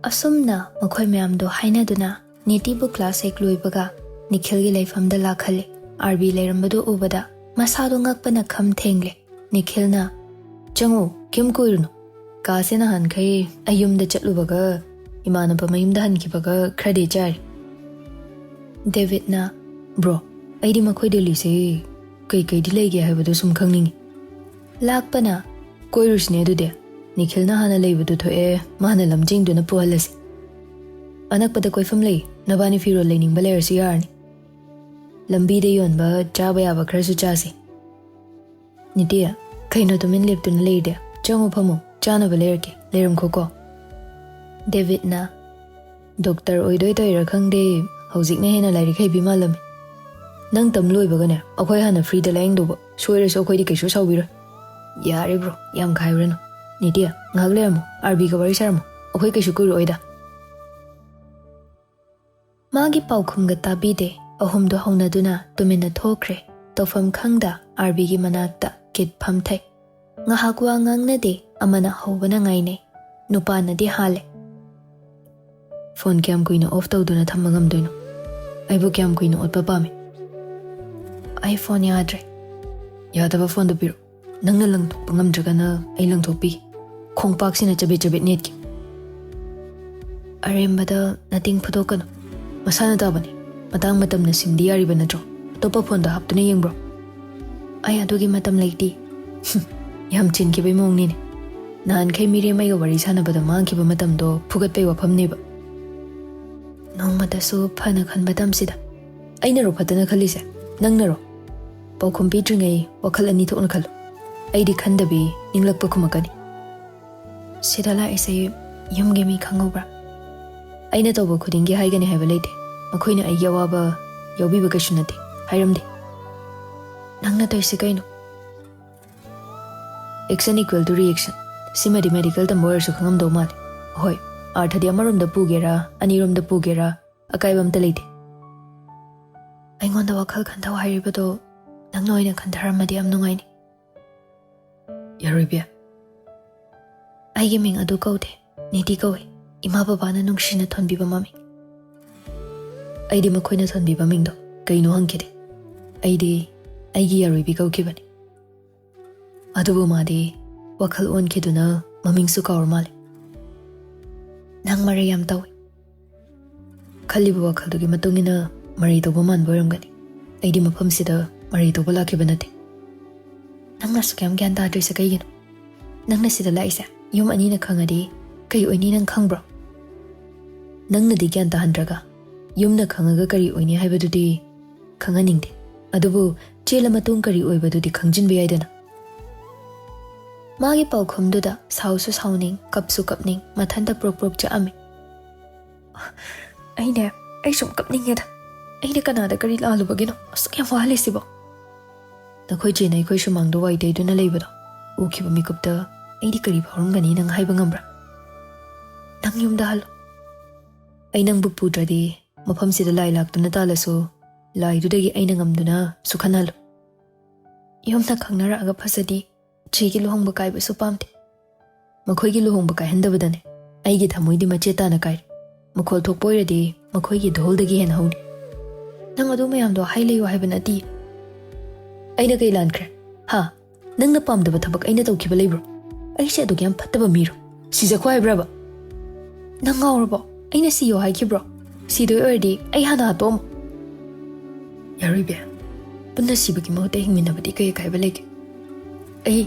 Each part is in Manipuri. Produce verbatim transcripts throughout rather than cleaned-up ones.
ꯑꯁꯨꯝꯅ ꯃꯈꯣꯏ ꯃꯌꯥꯝꯗꯣ ꯍꯥꯏꯅꯗꯨꯅ ꯅꯤꯇꯤꯕꯨ ꯀ꯭ꯂꯥꯁ ꯍꯦꯛ ꯂꯣꯏꯕꯒ ꯅꯤꯈꯤꯜꯒꯤ ꯂꯩꯐꯝꯗ ꯂꯥꯛꯍꯜꯂꯤ꯫ ꯑꯥꯔꯕꯤ ꯂꯩꯔꯝꯕꯗꯨ ꯎꯕꯗ ꯃꯁꯥꯗꯣ ꯉꯛꯄꯅ ꯈꯝ ꯊꯦꯡꯂꯦ꯫ ꯅꯤꯈꯤꯜꯅ, "ꯆꯪꯉꯨ, ꯀꯩꯝ ꯀꯨꯏꯔꯨꯅꯨ꯫ ꯀꯥꯁꯦ ꯅꯍꯥꯟꯈꯩ ꯑꯩ ꯌꯨꯝꯗ ꯆꯠꯂꯨꯕꯒ ꯏꯃꯥꯟꯅꯕ ꯃꯌꯨꯝꯗ ꯍꯟꯈꯤꯕꯒ ꯈꯔꯗꯤ ꯆꯥꯔꯤ꯫" ꯗꯦꯕꯤꯠꯅ, "ꯕ꯭ꯔꯣ, ꯑꯩꯗꯤ ꯃꯈꯣꯏ ꯗꯦꯜꯂꯤꯁꯦ ꯀꯩꯀꯩꯗꯤ ꯂꯩꯒꯦ ꯍꯥꯏꯕꯗꯨ ꯁꯨꯝ ꯈꯪꯅꯤꯡꯉꯤ꯫" ꯂꯥꯛꯄꯅ, "ꯀꯣꯏꯔꯨꯁꯤꯅꯦ ꯑꯗꯨꯗꯤ꯫ ꯅꯤꯈꯤꯜꯅ ꯍꯥꯟꯅ ꯂꯩꯕꯗꯨ ꯊꯣꯛꯑꯦ, ꯃꯥꯅ ꯂꯝꯖꯤꯡꯗꯨꯅ ꯄꯨꯍꯜꯂꯁꯤ꯫ ꯑꯅꯛꯄꯗ ꯀꯣꯏꯐꯝ ꯂꯩ, ꯅꯕꯥꯅꯤ ꯐꯤꯔꯣꯜ ꯂꯩꯅꯤꯡꯕ ꯂꯩꯔꯁꯨ ꯌꯥꯔꯅꯤ꯫ ꯂꯝꯕꯤꯗ ꯌꯣꯟꯕ ꯆꯥꯕ ꯌꯥꯕ ꯈꯔꯁꯨ ꯆꯥꯁꯤ꯫" "ꯅꯤꯇꯤ, ꯀꯩꯅꯣ ꯇꯨꯃꯤꯟ ꯂꯦꯞꯇꯨꯅ ꯂꯩꯔꯤꯗꯤ? ꯆꯪꯉꯨ ꯐꯝꯃꯨ, ꯆꯥꯅꯕ ꯂꯩꯔꯛꯀꯦ, ꯂꯩꯔꯝꯈꯣꯀꯣ꯫" ꯗꯦꯕꯤꯠꯅ, "ꯗꯣꯛꯇꯔ ꯑꯣꯏꯗꯣꯏ ꯇꯧꯔꯤꯔꯥ ꯈꯪꯗꯦ, ꯍꯧꯖꯤꯛꯅ ꯍꯦꯟꯅ ꯂꯥꯏꯔꯤꯛ ꯍꯩꯕꯤ ꯃꯥꯜꯂꯝꯃꯤ꯫ ꯅꯪ ꯇꯝ ꯂꯣꯏꯕꯒꯅꯦ ꯑꯩꯈꯣꯏ ꯍꯥꯟꯅ ꯐ꯭ꯔꯤꯗ ꯂꯥꯌꯦꯡꯗꯧꯕ, ꯁꯣꯏꯔꯁꯨ ꯑꯩꯈꯣꯏꯗꯤ ꯀꯩꯁꯨ ꯁꯥꯎꯕꯤꯔꯣꯏ꯫" "ꯌꯥꯔꯦ ꯕ꯭ꯔꯣ, ꯌꯥꯝ ꯈꯥꯏꯔꯨꯔꯅꯨ꯫ ꯅꯤꯇꯤ, ꯉꯥꯏꯍꯥꯛ ꯂꯩꯔꯝꯃꯣ, ꯑꯥꯔꯕꯤꯒ ꯋꯥꯔꯤ ꯁꯥꯔꯝꯃꯣ, ꯑꯩꯈꯣꯏ ꯀꯩꯁꯨ ꯀꯨꯏꯔꯣꯏꯗ꯫" ꯃꯥꯒꯤ ꯄꯥꯎꯈꯨꯝꯒ ꯇꯥꯕꯤꯗꯦ꯫ ꯑꯍꯨꯝꯗꯣ ꯍꯧꯅꯗꯨꯅ ꯇꯨꯃꯤꯟꯅ ꯊꯣꯛꯈ꯭ꯔꯦ꯫ ꯇꯧꯐꯝ ꯈꯪꯗ ꯑꯥꯔꯕꯤꯒꯤ ꯃꯅꯥꯛꯇ ꯀꯤꯠ ꯐꯝꯊꯩ꯫ ꯉꯥꯏꯍꯥꯛ ꯋꯥ ꯉꯥꯡꯅꯗꯦ꯫ ꯑꯃꯅ ꯍꯧꯕꯅ ꯉꯥꯏꯅꯩ꯫ ꯅꯨꯄꯥꯅꯗꯤ ꯍꯥꯜꯂꯦ꯫ "ꯐꯣꯟ ꯀꯌꯥꯝ ꯀꯨꯏꯅ ꯑꯣꯐ ꯇꯧꯗꯨꯅ ꯊꯝꯕ ꯉꯝꯗꯣꯏꯅꯣ? ꯑꯩꯕꯨ ꯀꯌꯥꯝ ꯀꯨꯏꯅ ꯑꯣꯠꯄ ꯄꯥꯝꯃꯤ?" "ꯑꯩ ꯐꯣꯟ ꯌꯥꯗ꯭ꯔꯦ꯫" "ꯌꯥꯗꯕ ꯐꯣꯟꯗꯨ ꯄꯤꯔꯛ꯫ ꯅꯪꯅ ꯂꯪꯊꯣꯛꯄ ꯉꯝꯗ꯭ꯔꯒꯅ ꯑꯩ ꯂꯪꯊꯣꯛꯄꯤꯒꯦ꯫" ꯈꯣꯡꯄꯥꯛꯁꯤꯅ ꯆꯕꯦꯠ ꯆꯕꯦꯠ ꯅꯦꯠꯈꯤ꯫ "ꯑꯔꯦꯝꯕꯗ ꯅꯇꯤꯡ ꯐꯨꯗꯣꯛꯀꯅꯨ꯫ ꯃꯁꯥꯅ ꯇꯥꯕꯅꯤ꯫ ꯃꯇꯥꯡ ꯃꯇꯝꯅ ꯁꯤꯟꯗꯤ ꯌꯥꯔꯤꯕ ꯅꯠꯇ꯭ꯔꯣ? ꯑꯇꯣꯞꯄ ꯐꯣꯟꯗ ꯍꯥꯞꯇꯨꯅ ꯌꯦꯡꯕ꯭ꯔꯣ?" "ꯑꯩ ꯑꯗꯨꯒꯤ ꯃꯇꯝ ꯂꯩꯇꯦ꯫" "ꯌꯥꯝ ꯆꯤꯟꯈꯤꯕꯩ ꯃꯑꯣꯡꯅꯤꯅꯦ꯫ ꯅꯍꯥꯟꯈꯩ ꯃꯤꯔꯦꯝ ꯑꯩꯒ ꯋꯥꯔꯤ ꯁꯥꯟꯅꯕꯗ ꯃꯥꯡꯈꯤꯕ ꯃꯇꯝꯗꯣ ꯐꯨꯒꯠꯄꯩ ꯋꯥꯐꯝꯅꯦꯕ꯫" "ꯅꯣꯡꯃꯇꯁꯨ ꯐꯅ ꯈꯟꯕ ꯇꯝꯁꯤꯗ꯫" "ꯑꯩꯅꯔꯣ ꯐꯠꯇꯅ ꯈꯜꯂꯤꯁꯦ? ꯅꯪꯅꯔꯣ? ꯄꯥꯎꯈꯨꯝ ꯄꯤꯗ꯭ꯔꯤꯉꯩ ꯋꯥꯈꯜ ꯑꯅꯤ ꯊꯣꯛꯅ ꯈꯜꯂꯨ꯫ ꯑꯩꯗꯤ ꯈꯟꯗꯕꯤ ꯅꯤꯡꯂꯛꯄ ꯈꯨꯝꯃꯛꯀꯅꯤ꯫" "ꯁꯤꯗ ꯂꯥꯛꯏꯁꯦ ꯌꯨꯝꯒꯤ ꯃꯤ ꯈꯪꯍꯧꯕ꯭ꯔꯥ?" "ꯑꯩꯅ ꯇꯧꯕ ꯈꯨꯗꯤꯡꯒꯤ ꯍꯥꯏꯒꯅꯤ ꯍꯥꯏꯕ ꯂꯩꯇꯦ꯫ ꯃꯈꯣꯏꯅ ꯑꯩꯒꯤ ꯑꯋꯥꯕ ꯌꯥꯎꯕꯤꯕ ꯀꯩꯁꯨ ꯅꯠꯇꯦ꯫ ꯍꯥꯏꯔꯝꯗꯦ꯫" "ꯅꯪꯅ ꯇꯧꯔꯤꯁꯦ ꯀꯩꯅꯣ?" "Action equal to reaction꯫ ꯁꯤꯃꯗꯤ ꯃꯦꯗꯤꯀꯦꯜ ꯇꯝꯕ ꯑꯣꯏꯔꯁꯨ ꯈꯪꯉꯝꯗꯧ ꯃꯥꯜꯂꯦ꯫ ꯍꯣꯏ, ꯑꯥꯔꯊꯗꯤ ꯑꯃꯔꯣꯝꯗ ꯄꯨꯒꯦꯔꯥ, ꯑꯅꯤꯔꯣꯝꯗ ꯄꯨꯒꯦꯔꯥ, ꯑꯀꯥꯏꯕ ꯑꯝꯇ ꯂꯩꯇꯦ꯫" "ꯑꯩꯉꯣꯟꯗ ꯋꯥꯈꯜ ꯈꯟꯊꯧ ꯍꯥꯏꯔꯤꯕꯗꯣ ꯅꯪꯅ ꯑꯣꯏꯅ ꯈꯟꯊꯔꯝꯃꯗꯤ ꯌꯥꯝ ꯅꯨꯡꯉꯥꯏꯅꯤ꯫" "ꯌꯥꯔꯣꯏ ꯕꯤꯌꯥ꯫" "ꯑꯩꯒꯤ ꯃꯤꯡ ꯑꯗꯨ ꯀꯧꯗꯦ, ꯅꯤꯇꯤ ꯀꯧꯏ꯫ ꯏꯃꯥ ꯕꯕꯥꯅ ꯅꯨꯡꯁꯤꯅ ꯊꯣꯟꯕꯤꯕ ꯃꯃꯤꯡ꯫ ꯑꯩꯗꯤ ꯃꯈꯣꯏꯅ ꯊꯣꯟꯕꯤꯕ ꯃꯤꯡꯗꯣ ꯀꯩꯅꯣ ꯍꯪꯈꯤꯗꯦ꯫ ꯑꯩꯗꯤ ꯑꯩꯒꯤ ꯌꯥꯔꯣꯏꯕꯤ ꯀꯧꯈꯤꯕꯅꯤ꯫ ꯑꯗꯨꯕꯨ ꯃꯥꯗꯤ ꯋꯥꯈꯜ ꯑꯣꯟꯈꯤꯗꯨꯅ ꯃꯃꯤꯡꯁꯨ ꯀꯥꯎꯔ ꯃꯥꯜꯂꯦ꯫ "ꯅꯪ ꯃꯔꯩ ꯌꯥꯝ ꯇꯧꯏ꯫ ꯈꯜꯂꯤꯕ ꯋꯥꯈꯜꯗꯨꯒꯤ ꯃꯇꯨꯡ ꯏꯟꯅ ꯃꯔꯩ ꯇꯧꯕ ꯃꯥꯟꯕ ꯑꯣꯏꯔꯝꯒꯅꯤ꯫ ꯑꯩꯗꯤ ꯃꯐꯝꯁꯤꯗ ꯃꯔꯩ ꯇꯧꯕ ꯂꯥꯛꯈꯤꯕ ꯅꯠꯇꯦ꯫ ꯅꯪꯅ ꯑꯁꯨꯛ ꯌꯥꯝ ꯒ꯭ꯌꯥꯟ ꯇꯥꯗ꯭ꯔꯤꯁꯦ ꯀꯩꯒꯤꯅꯣ? ꯅꯪꯅ ꯁꯤꯗ ꯂꯥꯛꯏꯁꯦ ꯌꯨꯝ ꯑꯅꯤꯅ ꯈꯪꯉꯗꯤ ꯀꯩ ꯑꯣꯏꯅꯤ ꯅꯪ ꯈꯪꯕ꯭ꯔꯣ? ꯅꯪꯅꯗꯤ ꯒ꯭ꯌꯥꯟ ꯇꯥꯍꯟꯗ꯭ꯔꯒ ꯌꯨꯝꯅ ꯈꯪꯉꯒ ꯀꯔꯤ ꯑꯣꯏꯅꯤ ꯍꯥꯏꯕꯗꯨꯗꯤ ꯈꯪꯍꯟꯅꯤꯡꯗꯦ꯫ ꯑꯗꯨꯕꯨ ꯆꯦꯜꯂ ꯃꯇꯨꯡ ꯀꯔꯤ ꯑꯣꯏꯕꯗꯨꯗꯤ ꯈꯪꯖꯤꯟꯕ ꯌꯥꯏꯗꯅ?" ꯃꯥꯒꯤ ꯄꯥꯎꯈꯨꯝꯗꯨꯗ ꯁꯥꯎꯁꯨ ꯁꯥꯎꯅꯤꯡ, ꯀꯞꯁꯨ ꯀꯞꯅꯤꯡ, ꯃꯊꯟꯇ ꯄ꯭ꯔꯣꯛ ꯄ꯭ꯔꯣꯛ ꯆꯥꯛꯑꯝꯃꯤ꯫ "ꯑꯩꯅꯦ, ꯑꯩ ꯁꯨꯝ ꯀꯞꯅꯤꯡꯉꯦꯗ꯫ ꯑꯩꯅ ꯀꯅꯥꯗ ꯀꯔꯤ ꯂꯥꯜꯂꯨꯕꯒꯤꯅꯣ ꯑꯁꯨꯛ ꯌꯥꯝ ꯋꯥꯍꯜꯂꯤꯁꯤꯕꯣ?" "ꯅꯈꯣꯏ ꯆꯦꯅ ꯑꯩꯈꯣꯏ ꯁꯨꯃꯥꯡꯗ ꯋꯥꯏ ꯇꯩꯗꯨꯅ ꯂꯩꯕꯗꯣ ꯎꯈꯤꯕ ꯃꯤꯀꯨꯞꯇ ꯑꯩꯗꯤ ꯀꯔꯤ ꯐꯥꯎꯔꯝꯒꯅꯤ ꯅꯪ ꯍꯥꯏꯕ ꯉꯝꯕ꯭ꯔꯥ? ꯅꯪ ꯌꯨꯝꯗ ꯍꯜꯂꯣ꯫ ꯑꯩ ꯅꯪꯕꯨ ꯄꯨꯗ꯭ꯔꯗꯤ ꯃꯐꯝꯁꯤꯗ ꯂꯥꯏ ꯂꯥꯛꯇꯨꯅ ꯇꯥꯜꯂꯁꯨ ꯂꯥꯏꯗꯨꯗꯒꯤ ꯑꯩꯅ ꯉꯝꯗꯨꯅ ꯁꯨꯈꯟꯍꯜꯂꯨ꯫ ꯌꯨꯝꯅ ꯈꯪꯅꯔꯛꯑꯒ ꯐꯖꯗꯤ ꯏꯆꯦꯒꯤ ꯂꯨꯍꯣꯡꯕ ꯀꯥꯏꯕꯁꯨ ꯄꯥꯝꯗꯦ꯫ ꯃꯈꯣꯏꯒꯤ ꯂꯨꯍꯣꯡꯕ ꯀꯥꯏꯍꯟꯗꯕꯗꯅꯦ ꯑꯩꯒꯤ ꯊꯃꯣꯏꯗꯤ ꯃꯆꯦꯠ ꯇꯥꯅ ꯀꯥꯏꯔꯦ꯫ ꯃꯈꯣꯜ ꯊꯣꯛꯄ ꯑꯣꯏꯔꯗꯤ ꯃꯈꯣꯏꯒꯤ ꯙꯣꯜꯗꯒꯤ ꯍꯦꯟꯅ ꯍꯧꯅꯤ꯫ ꯅꯪ ꯑꯗꯨ ꯃꯌꯥꯝꯗꯣ ꯍꯥꯏ ꯂꯩꯌꯨ ꯍꯥꯏꯕ ꯅꯠꯇꯦ꯫ ꯑꯩꯅ ꯀꯩ ꯂꯥꯟꯈ꯭ꯔꯦ? ꯍꯥ? ꯅꯪꯅ ꯄꯥꯝꯗꯕ ꯊꯕꯛ ꯑꯩꯅ ꯇꯧꯈꯤꯕ ꯂꯩꯕ꯭ꯔꯣ? ꯑꯩꯁꯦ ꯑꯗꯨꯛ ꯌꯥꯝ ꯐꯠꯇꯕ ꯃꯤꯔꯣ? ꯁꯤꯖꯈꯣ ꯍꯥꯏꯕ꯭ꯔꯕ? ꯅꯪ ꯉꯥꯎꯔꯕꯣ? ꯑꯩꯅ ꯁꯤꯌꯣ ꯍꯥꯏꯈꯤꯕ꯭ꯔꯣ? ꯁꯤꯗꯣꯏ ꯑꯣꯏꯔꯗꯤ ꯑꯩ ꯍꯥꯟꯅ ꯍꯥꯠꯇꯣꯛꯑꯝꯃꯣ꯫ ꯌꯥꯔꯣꯏꯕꯦ, ꯄꯨꯟꯅ ꯁꯤꯕꯒꯤ ꯃꯍꯨꯠꯇ ꯍꯤꯡꯃꯤꯟꯅꯕꯗꯤ ꯀꯩ ꯑꯀꯥꯏꯕ ꯂꯩꯒꯦ? ꯑꯩ,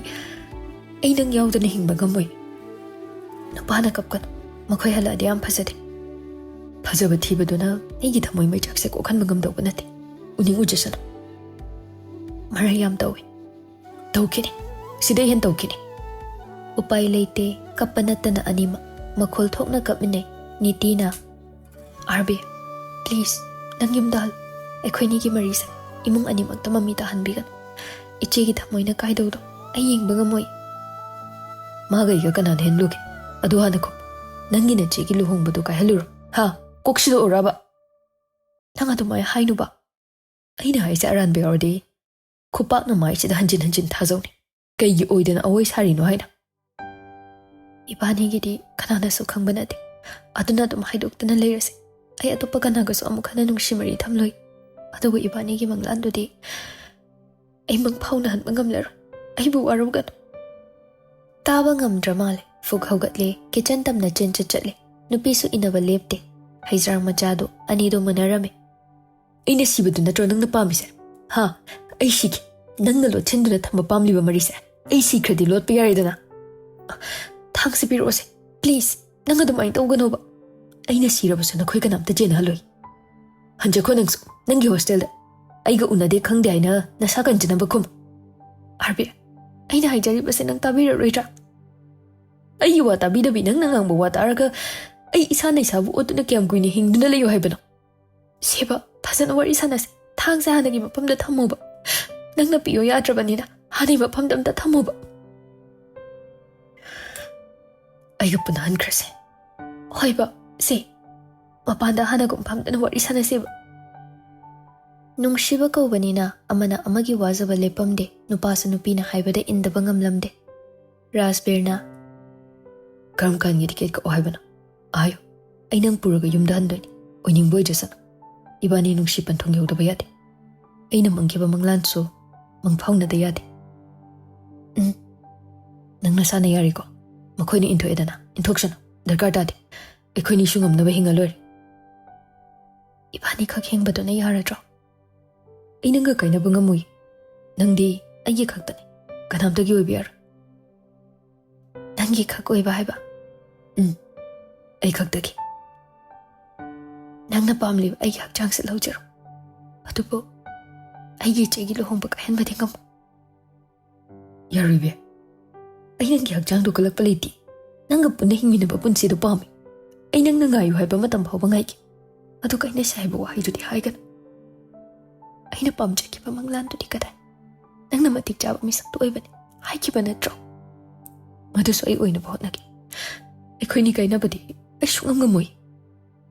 ꯑꯩ ꯅꯪ ꯌꯥꯎꯗꯅ ꯍꯤꯡꯕ ꯉꯝꯃꯣꯏ꯫ ꯅꯨꯄꯥꯅ ꯀꯞꯀꯅꯨ, ꯃꯈꯣꯏ ꯍꯜꯂꯛꯑꯗꯤ ꯌꯥꯝ ꯐꯖꯗꯦ꯫ ꯐꯖꯕ ꯊꯤꯕꯗꯨꯅ ꯑꯩꯒꯤ ꯊꯃꯣꯏ ꯃꯩꯆꯥꯛꯁꯦ ꯀꯣꯛꯍꯟꯕ ꯉꯝꯗꯧꯕ ꯅꯠꯇꯦ꯫ ꯎꯅꯤꯡ ꯎꯖꯁꯅꯨ꯫ ꯃꯔꯩ ꯌꯥꯝ ꯇꯧꯏ꯫ ꯇꯧꯈꯤꯅꯤ꯫ ꯁꯤꯗꯩ ꯍꯦꯟ ꯇꯧꯈꯤꯅꯤ꯫ ꯎꯄꯥꯏ ꯂꯩꯇꯦ, ꯀꯞꯄ ꯅꯠꯇꯅ ꯑꯅꯤꯃꯛ ꯃꯈꯣꯜ ꯊꯣꯛꯅ ꯀꯞꯃꯤꯟꯅꯩ꯫ ꯅꯤꯇꯤꯅ, "ꯑꯥꯔꯕꯤ, please, ꯅꯪ ꯌꯨꯝꯗ ꯍꯜꯂꯨ꯫ ꯑꯩꯈꯣꯏꯅꯤꯒꯤ ꯃꯔꯤꯁꯦ ꯏꯃꯨꯡ ꯑꯅꯤꯃꯛꯇ ꯃꯃꯤ ꯇꯥꯍꯟꯕꯤꯒꯅꯨ꯫ ꯏꯆꯦꯒꯤ ꯊꯃꯣꯏꯅ ꯀꯥꯏꯗꯧꯗꯣ ꯑꯩ ꯌꯦꯡꯕ ꯉꯝꯃꯣꯏ꯫" "ꯃꯥꯒ ꯑꯩꯒ ꯀꯅꯥꯅ ꯍꯦꯟꯂꯨꯒꯦ? ꯑꯗꯨ ꯍꯥꯟꯅ ꯈꯨꯝꯃꯨ꯫ ꯅꯪꯒꯤ ꯅꯆꯦꯒꯤ ꯂꯨꯍꯣꯡꯕꯗꯨ ꯀꯥꯏꯍꯜꯂꯨꯔꯣ? ꯍꯥ? ꯀꯣꯛ ꯁꯤꯗꯣꯛꯎꯔꯕ?" "ꯅꯪ ꯑꯗꯨꯃꯥꯏꯅ ꯍꯥꯏꯅꯨꯕ꯫ ꯑꯩꯅ ꯍꯥꯏꯁꯦ ꯑꯔꯥꯟꯕ ꯌꯥꯎꯔꯗꯤ ꯈꯨꯄꯥꯛꯅ ꯃꯥꯏꯁꯤꯗ ꯍꯟꯖꯤꯟ ꯍꯟꯖꯤꯟ ꯊꯥꯖꯧꯅꯦ꯫ ꯀꯩꯒꯤ ꯑꯣꯏꯗꯅ ꯑꯋꯣꯏ ꯁꯥꯔꯤꯅꯣ ꯍꯥꯏꯅ?" "ꯏꯕꯥꯅꯤꯒꯤꯗꯤ ꯀꯅꯥꯅꯁꯨ ꯈꯪꯕ ꯅꯠꯇꯦ꯫ ꯑꯗꯨꯅ ꯑꯗꯨꯝ ꯍꯥꯏꯗꯣꯛꯇꯅ ꯂꯩꯔꯁꯦ꯫ ꯑꯩ ꯑꯇꯣꯞꯄ ꯀꯅꯥꯒꯁꯨ ꯑꯃꯨꯛ ꯍꯟꯅ ꯅꯨꯡꯁꯤ ꯃꯔꯤ ꯊꯝꯂꯣꯏ꯫ ꯑꯗꯨꯕꯨ ꯏꯕꯥꯅꯤꯒꯤ ꯃꯪꯂꯥꯟꯗꯨꯗꯤ ꯑꯩ ꯃꯪꯐꯥꯎꯅꯍꯟꯕ ꯉꯝꯂꯔꯣꯏ꯫ ꯑꯩꯕꯨ ꯋꯥꯔꯧꯒꯅꯨ꯫ ꯇꯥꯕ ꯉꯝꯗ꯭ꯔ ꯃꯥꯜꯂꯦ꯫ ꯐꯨꯛ ꯍꯧꯒꯠꯂꯦ, ꯀꯤꯆꯟ ꯇꯝꯅ ꯆꯦꯟ ꯆꯠ ꯆꯠꯂꯦ꯫ ꯅꯨꯄꯤꯁꯨ ꯏꯟꯅꯕ ꯂꯦꯞꯇꯦ꯫ ꯍꯩꯖ꯭ꯔꯥꯡ ꯃꯆꯥꯗꯨ ꯑꯅꯤꯗꯣ ꯃꯨꯟꯅꯔꯝꯃꯦ꯫ "ꯑꯩꯅ ꯁꯤꯕꯗꯨ ꯅꯠꯇ꯭ꯔꯣ ꯅꯪꯅ ꯄꯥꯝꯃꯤꯁꯦ? ꯍꯥ? ꯑꯩ ꯁꯤꯒꯦ꯫ ꯅꯪꯅ ꯂꯣꯠꯁꯤꯟꯗꯨꯅ ꯊꯝꯕ ꯄꯥꯝꯂꯤꯕ ꯃꯔꯤꯁꯦ ꯑꯩ ꯁꯤꯈ꯭ꯔꯗꯤ ꯂꯣꯠꯄ ꯌꯥꯔꯦꯗꯅ꯫ ꯊꯥꯡꯁꯦ ꯄꯤꯔꯛꯑꯣꯁꯦ, ꯄ꯭ꯂꯤꯖ꯫ ꯅꯪ ꯑꯗꯨꯃꯥꯏꯅ ꯇꯧꯒꯅꯣꯕ꯫ ꯑꯩꯅ ꯁꯤꯔꯕꯁꯨ ꯅꯈꯣꯏ ꯀꯅꯥꯝꯇ ꯆꯦꯟꯅꯍꯜꯂꯣꯏ꯫ ꯍꯟꯖꯈꯣ ꯅꯪꯁꯨ ꯅꯪꯒꯤ ꯍꯣꯁꯇꯦꯜꯗ꯫ ꯑꯩꯒ ꯎꯅꯗꯦ ꯈꯪꯗꯦ ꯍꯥꯏꯅ ꯅꯁꯥ ꯀꯟꯖꯅꯕ ꯈꯨꯝ꯫ ꯑꯥꯔꯕꯤ, ꯑꯩꯅ ꯍꯥꯏꯖꯔꯤꯕꯁꯦ ꯅꯪ ꯇꯥꯕꯤꯔꯔꯣꯏꯗ꯭ꯔꯥ? ꯑꯩꯒꯤ ꯋꯥ ꯇꯥꯕꯤꯗꯕꯤ ꯅꯪꯅ ꯉꯥꯡꯕ ꯋꯥ ꯇꯥꯔꯒ ꯑꯩ ꯏꯁꯥꯅ ꯏꯁꯥꯕꯨ ꯑꯣꯠꯇꯨꯅ ꯀꯌꯥꯝ ꯀꯨꯏꯅ ꯍꯤꯡꯗꯨꯅ ꯂꯩꯌꯨ ꯍꯥꯏꯕꯅꯣ? ꯁꯦꯕ, ꯐꯖꯅ ꯋꯥꯔꯤ ꯁꯥꯟꯅꯁꯦ꯫ ꯊꯥꯡꯁꯦ ꯍꯥꯟꯅꯒꯤ ꯃꯐꯝꯗ ꯊꯝꯃꯣꯕ꯫ ꯅꯪꯅ ꯄꯤꯌꯣ ꯌꯥꯗ꯭ꯔꯕꯅꯤꯅ ꯍꯥꯟꯅꯒꯤ ꯃꯐꯝꯗ ꯑꯝꯇ ꯊꯝꯃꯣꯕ꯫ ꯑꯩꯒ ꯄꯨꯅꯍꯟꯈ꯭ꯔꯁꯦ꯫ ꯍꯣꯏꯕ, ꯁꯦ꯫ ꯃꯄꯥꯟꯗ ꯍꯥꯟꯅꯒꯨꯝ ꯐꯝꯗꯅ ꯋꯥꯔꯤ ꯁꯥꯟꯅꯁꯦꯕ꯫ ꯅꯨꯡꯁꯤꯕ ꯀꯧꯕꯅꯤꯅ ꯑꯃꯅ ꯑꯃꯒꯤ ꯋꯥꯖꯕ ꯂꯦꯞꯄꯝꯗꯦ꯫ ꯅꯨꯄꯥꯁꯨ ꯅꯨꯄꯤꯅ ꯍꯥꯏꯕꯗ ꯏꯟꯗꯕ ꯉꯝꯂꯝꯗꯦ꯫ ꯔꯥꯖꯕꯤꯔꯅ, "ꯀꯔꯝ ꯀꯥꯟꯒꯤ ꯇꯤꯀꯦꯠ ꯀꯛꯑꯣ ꯍꯥꯏꯕꯅꯣ? ꯍꯥꯏꯌꯨ, ꯑꯩ ꯅꯪ ꯄꯨꯔꯒ ꯌꯨꯝꯗ ꯍꯟꯗꯣꯏꯅꯤ꯫ ꯑꯣꯏꯅꯤꯡꯕ ꯑꯣꯏꯖꯁꯅꯨ꯫ ꯏꯕꯥꯅꯤ ꯅꯨꯡꯁꯤ ꯄꯟꯊꯨꯡ ꯌꯧꯗꯕ ꯌꯥꯗꯦ꯫ ꯑꯩꯅ ꯃꯪꯈꯤꯕ ꯃꯪꯂꯥꯟꯁꯨ ꯃꯪꯐꯥꯎꯅꯗ ꯌꯥꯗꯦ꯫ ꯎꯝ, ꯅꯪ ꯅꯁꯥꯅ ꯌꯥꯔꯤꯀꯣ? ꯃꯈꯣꯏꯅ ꯏꯟꯊꯣꯛꯑꯦꯗꯅ, ꯏꯟꯊꯣꯛꯁꯅꯨ, ꯗꯔꯀꯥꯔ ꯇꯥꯗꯦ꯫ ꯑꯩꯈꯣꯏꯅꯤꯁꯨ ꯉꯝꯅꯕ ꯍꯤꯡꯉ ꯂꯣꯏꯔꯦ꯫ ꯏꯕꯥꯅꯤꯈꯛ ꯍꯤꯡꯕꯗꯨꯅ ꯌꯥꯔꯗ꯭ꯔꯣ? ꯑꯩ ꯅꯪꯒ ꯀꯥꯏꯅꯕ ꯉꯝꯃꯣꯏ꯫ ꯅꯪꯗꯤ ꯑꯩꯒꯤ ꯈꯛꯇꯅꯤ, ꯀꯅꯥꯝꯇꯒꯤ ꯑꯣꯏꯕ ꯌꯥꯔꯣꯏ꯫" "ꯅꯪꯒꯤ ꯈꯛ ꯑꯣꯏꯕ ꯍꯥꯏꯕ?" "ꯎꯝ, ꯑꯩ ꯈꯛꯇꯒꯤ꯫ ꯅꯪꯅ ꯄꯥꯝꯂꯤꯕ ꯑꯩꯒꯤ ꯍꯛꯆꯥꯡꯁꯦ ꯂꯧꯖꯔꯣ, ꯑꯗꯨꯕꯨ ꯑꯩꯒꯤ ꯏꯆꯦꯒꯤ ꯂꯨꯍꯣꯡꯕ ꯀꯥꯏꯍꯟꯕꯗꯤ ꯉꯝꯃꯣꯏ꯫" "ꯌꯥꯔꯣꯏꯕꯦ, ꯑꯩ ꯅꯪꯒꯤ ꯍꯛꯆꯥꯡꯗꯣ ꯀꯜꯂꯛꯄ ꯂꯩꯇꯦ꯫ ꯅꯪꯒ ꯄꯨꯟꯅ ꯍꯤꯡꯃꯤꯟꯅꯕ ꯄꯨꯟꯁꯤꯗꯣ ꯄꯥꯝꯃꯤ꯫ ꯑꯩ ꯅꯪꯅ ꯉꯥꯏꯌꯨ ꯍꯥꯏꯕ ꯃꯇꯝ ꯐꯥꯎꯕ ꯉꯥꯏꯒꯦ꯫ ꯑꯗꯨ ꯀꯥꯏꯅꯁꯦ ꯍꯥꯏꯕ ꯋꯥꯍꯩꯗꯨꯗꯤ ꯍꯥꯏꯒꯅꯨ꯫ ꯑꯩꯅ ꯄꯥꯝꯖꯈꯤꯕ ꯃꯪꯂꯥꯟꯗꯨꯗꯤ ꯀꯗꯥꯏ? ꯅꯪꯅ ꯃꯇꯤꯛ ꯆꯥꯕ ꯃꯤꯁꯛꯇꯣ ꯑꯣꯏꯕꯅꯤ ꯍꯥꯏꯈꯤꯕ ꯅꯠꯇ꯭ꯔꯣ? ꯃꯗꯨꯁꯨ ꯑꯩ ꯑꯣꯏꯅꯕ ꯍꯣꯠꯅꯒꯦ꯫ ꯑꯩꯈꯣꯏꯅꯤ ꯀꯥꯏꯅꯕꯗꯤ ꯑꯩ ꯁꯨꯡꯉꯝ ꯉꯝꯃꯣꯏ꯫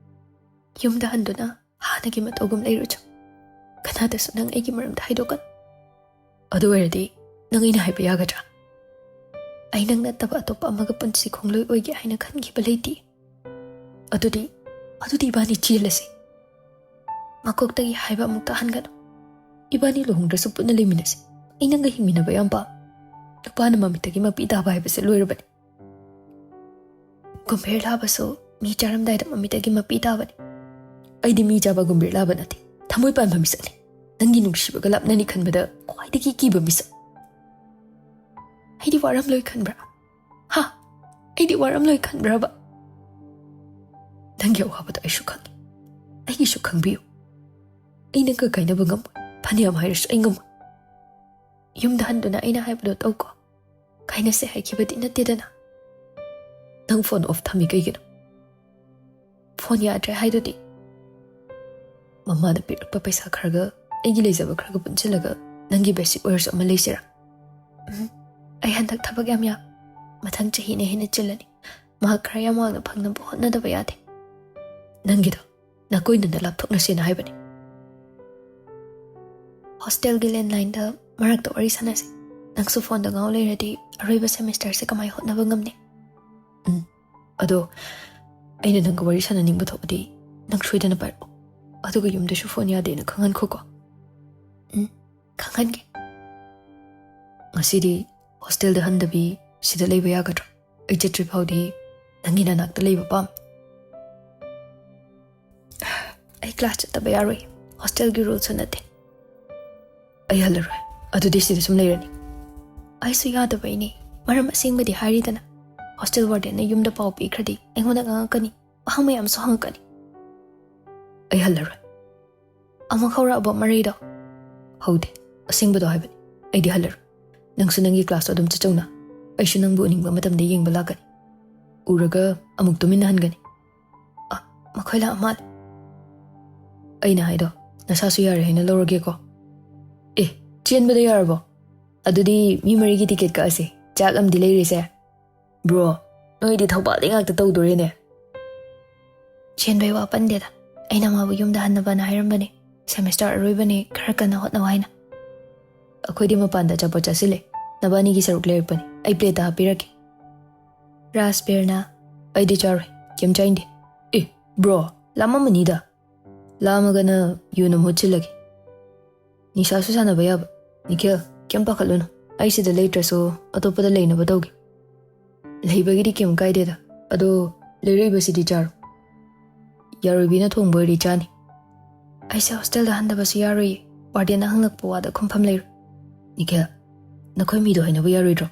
ꯌꯨꯝꯗ ꯍꯟꯗꯨꯅ ꯍꯥꯟꯅꯒꯤ ꯃꯇꯧꯒꯨꯝ ꯂꯩꯔꯨꯆꯣ꯫ ꯀꯅꯥꯗꯁꯨ ꯅꯪ ꯑꯩꯒꯤ ꯃꯔꯝꯗ ꯍꯥꯏꯗꯣꯛꯀꯅꯨ꯫ ꯑꯗꯨ ꯑꯣꯏꯔꯗꯤ ꯅꯪ ꯑꯩꯅ ꯍꯥꯏꯕ ꯌꯥꯒꯗ꯭ꯔꯥ? ꯑꯩ ꯅꯪ ꯅꯠꯇꯕ ꯑꯇꯣꯞꯄ ꯑꯃꯒ ꯄꯨꯟꯁꯤ ꯈꯣꯡꯂꯣꯏ ꯑꯣꯏꯒꯦ ꯍꯥꯏꯅ ꯈꯟꯈꯤꯕ ꯂꯩꯇꯦ꯫ ꯑꯗꯨꯗꯤ, ꯑꯗꯨꯗꯤ ꯏꯕꯥꯅꯤ ꯆꯦꯜꯂꯁꯤ꯫ ꯃꯀꯣꯛꯇꯒꯤ ꯍꯥꯏꯕ ꯑꯃꯨꯛꯇ ꯍꯟꯒꯅꯨ꯫ ꯏꯕꯥꯅꯤ ꯂꯨꯍꯣꯡꯗ꯭ꯔꯁꯨ ꯄꯨꯟꯅ ꯂꯩꯃꯤꯟꯅꯁꯤ꯫ ꯑꯩ ꯅꯪꯒ ꯍꯤꯡꯃꯤꯟꯅꯕ ꯌꯥꯝ ꯄꯥꯝꯃꯤ꯫ ꯅꯨꯄꯥꯅ ꯃꯃꯤꯠꯇꯒꯤ ꯃꯄꯤ ꯇꯥꯕ ꯍꯥꯏꯕꯁꯦ ꯂꯣꯏꯔꯕꯅꯤ꯫ ꯒꯨꯝꯚꯤꯔ ꯂꯥꯕꯁꯨ ꯃꯤ ꯆꯥꯔꯝꯗꯥꯏꯗ ꯃꯃꯤꯠꯇꯒꯤ ꯃꯄꯤ ꯇꯥꯕꯅꯤ꯫ ꯑꯩꯗꯤ ꯃꯤ ꯆꯥꯕ ꯒꯨꯝꯚꯤꯔ ꯂꯥꯕ ꯅꯠꯇꯦ, ꯊꯃꯣꯏ ꯄꯥꯟꯕ ꯃꯤꯁꯛꯅꯤ꯫ ꯅꯪꯒꯤ ꯅꯨꯡꯁꯤꯕꯒ ꯂꯥꯞꯅꯅꯤ ꯈꯟꯕꯗ ꯈ꯭ꯋꯥꯏꯗꯒꯤ ꯀꯤꯕ ꯃꯤꯁꯛ꯫ ꯑꯩꯗꯤ ꯋꯥꯔꯝꯂꯣꯏ ꯈꯟꯕ꯭ꯔꯥ? ꯍꯥ? ꯑꯩꯗꯤ ꯋꯥꯔꯝꯂꯣꯏ ꯈꯟꯕ꯭ꯔꯕ? ꯅꯪꯒꯤ ꯑꯋꯥꯕꯗꯣ ꯑꯩꯁꯨ ꯈꯪꯉꯤ꯫ ꯑꯩꯒꯤꯁꯨ ꯈꯪꯕꯤꯌꯨ꯫ ꯑꯩ ꯅꯪꯒ ꯀꯥꯏꯅꯕ ꯉꯝꯃꯣꯏ꯫ ꯐꯅꯌꯥꯝ ꯍꯥꯏꯔꯁꯨ ꯑꯩ ꯉꯝꯃꯣꯏ꯫ ꯌꯨꯝꯗ ꯍꯟꯗꯨꯅ ꯑꯩꯅ ꯍꯥꯏꯕꯗꯣ ꯇꯧꯀꯣ꯫ ꯀꯥꯏꯅꯁꯦ ꯍꯥꯏꯈꯤꯕꯗꯤ ꯅꯠꯇꯦꯗꯅ꯫ ꯅꯪ ꯐꯣꯟ ꯑꯣꯐ ꯊꯝꯃꯤ ꯀꯩꯒꯤꯅꯣ? ꯐꯣꯟ ꯌꯥꯗ꯭ꯔꯦ ꯍꯥꯏꯗꯨꯗꯤ꯫ ꯃꯃꯥꯅ ꯄꯤꯔꯛꯄ ꯄꯩꯁꯥ ꯈꯔꯒ ꯑꯩꯒꯤ ꯂꯩꯖꯕ ꯈꯔꯒ ꯄꯨꯟꯁꯤꯜꯂꯒ ꯅꯪꯒꯤ ꯕꯦꯁꯤꯛ ꯑꯣꯏꯔꯁꯨ ꯑꯃ ꯂꯩꯁꯤꯔꯥ? ꯎꯝ, ꯑꯩ ꯍꯟꯗꯛ ꯊꯕꯛ ꯌꯥꯝ ꯌꯥꯝ꯫ ꯃꯊꯪ ꯆꯍꯤꯅ ꯍꯦꯟꯅ ꯆꯤꯜꯂꯅꯤ꯫ ꯃꯍꯥꯛ ꯈꯔ ꯌꯥꯝ ꯋꯥꯡꯅ ꯐꯪꯅꯕ ꯍꯣꯠꯅꯗꯕ ꯌꯥꯗꯦ꯫ ꯅꯪꯒꯤꯗꯣ ꯅꯀꯣꯏꯅꯅ ꯂꯥꯞꯊꯣꯛꯅꯁꯦꯅ ꯍꯥꯏꯕꯅꯤ꯫ ꯍꯣꯁꯇꯦꯜꯒꯤ ꯂꯦꯟꯂꯥꯏꯟꯗ ꯃꯔꯛꯇ ꯋꯥꯔꯤ ꯁꯥꯟꯅꯁꯦ꯫ ꯅꯪꯁꯨ ꯐꯣꯟꯗ ꯉꯥꯎ ꯂꯩꯔꯗꯤ ꯑꯔꯣꯏꯕ ꯁꯦꯃꯤꯁꯇꯔꯁꯦ ꯀꯃꯥꯏ ꯍꯣꯠꯅꯕ ꯉꯝꯅꯤ? ꯎꯝ, ꯑꯗꯣ ꯑꯩꯅ ꯅꯪꯒ ꯋꯥꯔꯤ ꯁꯥꯟꯅꯅꯤꯡꯕ ꯊꯣꯛꯑꯗꯤ ꯅꯪ ꯁꯣꯏꯗꯅ ꯄꯥꯏꯔꯛꯑꯣ꯫ ꯑꯗꯨꯒ ꯌꯨꯝꯗꯁꯨ ꯐꯣꯟ ꯌꯥꯗꯦꯅ ꯈꯪꯍꯟꯈꯣꯀꯣ꯫ ꯎꯝ, ꯈꯪꯍꯟꯒꯦ꯫ ꯉꯁꯤꯗꯤ ꯍꯣꯁꯇꯦꯜꯗ ꯍꯟꯗꯕꯤ ꯁꯤꯗ ꯂꯩꯕ ꯌꯥꯒꯗ꯭ꯔꯣ? ꯑꯩ ꯆꯠꯇ꯭ꯔꯤ ꯐꯥꯎꯗꯤ ꯅꯪꯒꯤ ꯅꯅꯥꯛꯇ ꯂꯩꯕ ꯄꯥꯝꯃꯤ꯫ ꯑꯩ ꯀ꯭ꯂꯥꯁ ꯆꯠꯇꯕ ꯌꯥꯔꯣꯏ꯫ ꯍꯣꯁꯇꯦꯜꯒꯤ ꯔꯨꯜꯁꯨ ꯅꯠꯇꯦ꯫ ꯑꯩ ꯍꯜꯂꯔꯣꯏ꯫ ꯑꯗꯨꯗꯤ ꯁꯤꯗ ꯁꯨꯝ ꯂꯩꯔꯅꯤ꯫ ꯑꯩꯁꯨ ꯌꯥꯗꯕꯩꯅꯦ꯫ ꯃꯔꯝ ꯑꯁꯦꯡꯕꯗꯤ ꯍꯥꯏꯔꯤꯗꯅ꯫ ꯍꯣꯁꯇꯦꯜ ꯋꯥꯔꯗꯦꯟꯅ ꯌꯨꯝꯗ ꯄꯥꯎ ꯄꯤꯈ꯭ꯔꯗꯤ ꯑꯩꯉꯣꯟꯗ ꯉꯥꯡꯉꯛꯀꯅꯤ꯫ ꯋꯥꯍꯪ ꯃꯌꯥꯝꯁꯨ ꯍꯪꯉꯛꯀꯅꯤ꯫ ꯑꯩ ꯍꯜꯂꯔꯣꯏ꯫ ꯑꯃꯨꯛ ꯍꯧꯔꯛꯑꯕꯣ ꯃꯔꯩꯗꯣ? ꯍꯧꯗꯦ꯫ ꯑꯁꯦꯡꯕꯗꯣ ꯍꯥꯏꯕꯅꯤ꯫ ꯑꯩꯗꯤ ꯍꯜꯂꯔꯣꯏ꯫ ꯅꯪꯁꯨ ꯅꯪꯒꯤ ꯀ꯭ꯂꯥꯁꯇꯣ ꯑꯗꯨꯝ ꯆꯠꯆꯧꯅ꯫ ꯑꯩꯁꯨ ꯅꯪꯕꯨ ꯎꯅꯤꯡꯕ ꯃꯇꯝꯗ ꯌꯦꯡꯕ ꯂꯥꯛꯀꯅꯤ꯫ ꯎꯔꯒ ꯑꯃꯨꯛ ꯇꯨꯃꯤꯟꯅ ꯍꯟꯒꯅꯤ꯫ ꯑ, ꯃꯈꯣꯏ ꯂꯥꯛꯑ ꯃꯥꯜꯂꯦ꯫ ꯑꯩꯅ ꯍꯥꯏꯗꯣ ꯅꯁꯥꯁꯨ ꯌꯥꯔꯦ ꯍꯥꯏꯅ ꯂꯧꯔꯒꯦꯀꯣ꯫ ꯑꯦ, ꯆꯦꯟꯕꯗ ꯌꯥꯔꯕꯣ? ꯑꯗꯨꯗꯤ ꯃꯤ ꯃꯔꯤꯒꯤ ꯇꯤꯀꯦꯠ ꯀꯛꯑꯁꯦ꯫ ꯆꯥꯛ ꯑꯃꯗꯤ ꯂꯩꯔꯦꯁꯦ꯫ ꯕ꯭ꯔꯣ, ꯅꯣꯏꯗꯤ ꯊꯧꯕꯥꯜꯗꯩ ꯉꯥꯛꯇ ꯇꯧꯗꯣꯔꯦꯅꯦ꯫ ꯆꯦꯟꯕꯩ ꯋꯥ ꯄꯟꯗꯦꯗ꯫ ꯑꯩꯅ ꯃꯥꯕꯨ ꯌꯨꯝꯗ ꯍꯟꯅꯕꯅ ꯍꯥꯏꯔꯝꯕꯅꯦ꯫ ꯁꯦꯃꯤꯁꯇꯔ ꯑꯔꯣꯏꯕꯅꯦ, ꯈꯔ ꯀꯟꯅ ꯍꯣꯠꯅꯧ ꯍꯥꯏꯅ꯫ ꯑꯩꯈꯣꯏꯗꯤ ꯃꯄꯥꯟꯗ ꯑꯆꯥꯄꯣꯠ ꯆꯥꯁꯤꯜꯂꯦ꯫ ꯅꯕꯥꯅꯤꯒꯤ ꯁꯔꯨꯛ ꯂꯩꯔꯛꯄꯅꯦ꯫ ꯑꯩ ꯄ꯭ꯂꯦꯠꯇ ꯍꯥꯞꯄꯤꯔꯛꯀꯦ꯫ ꯔꯥꯖꯕꯤꯔꯅ, "ꯑꯩꯗꯤ ꯆꯥꯔꯣꯏ, ꯀꯩꯝ ꯆꯥꯏꯟꯗꯦ"꯫ ꯕ꯭ꯔꯣ, ꯂꯥꯝꯃꯝꯃꯅꯤꯗ꯫ ꯂꯥꯝꯃꯒꯅ ꯌꯨꯅ ꯃꯍꯨꯠ ꯁꯤꯜꯂꯒꯦ꯫ ꯅꯤꯁꯥꯁꯨ ꯁꯥꯟꯅꯕ ꯌꯥꯕ꯫ ꯅꯤꯈꯤꯜ, ꯀꯩꯝ ꯄꯥꯈꯠꯂꯨꯅꯨ꯫ ꯑꯩ ꯁꯤꯗ ꯂꯩꯇ꯭ꯔꯁꯨ ꯑꯇꯣꯞꯄꯗ ꯂꯩꯅꯕ ꯇꯧꯒꯦ꯫ ꯂꯩꯕꯒꯤꯗꯤ ꯀꯩꯝ ꯀꯥꯏꯗꯦꯗ꯫ ꯑꯗꯣ ꯂꯩꯔꯛꯏꯕꯁꯤꯗꯤ ꯆꯥꯔꯣ꯫ ꯌꯥꯔꯣꯏꯕꯤꯅ ꯊꯣꯡꯕ ꯑꯣꯏꯔꯗꯤ ꯆꯥꯅꯤ꯫ ꯑꯩꯁꯦ ꯍꯣꯁꯇꯦꯜꯗ ꯍꯟꯗꯕꯁꯨ ꯌꯥꯔꯣꯏꯌꯦ꯫ ꯋꯥꯔꯗꯦꯟꯅ ꯍꯪꯂꯛꯄ ꯋꯥꯗ ꯈꯨꯝꯐꯝ ꯂꯩꯔꯣꯏ꯫ ꯅꯤꯈꯤꯜ, ꯅꯈꯣꯏ ꯃꯤꯗꯣ ꯍꯥꯏꯅꯕ ꯌꯥꯔꯣꯏꯗ꯭ꯔꯣ?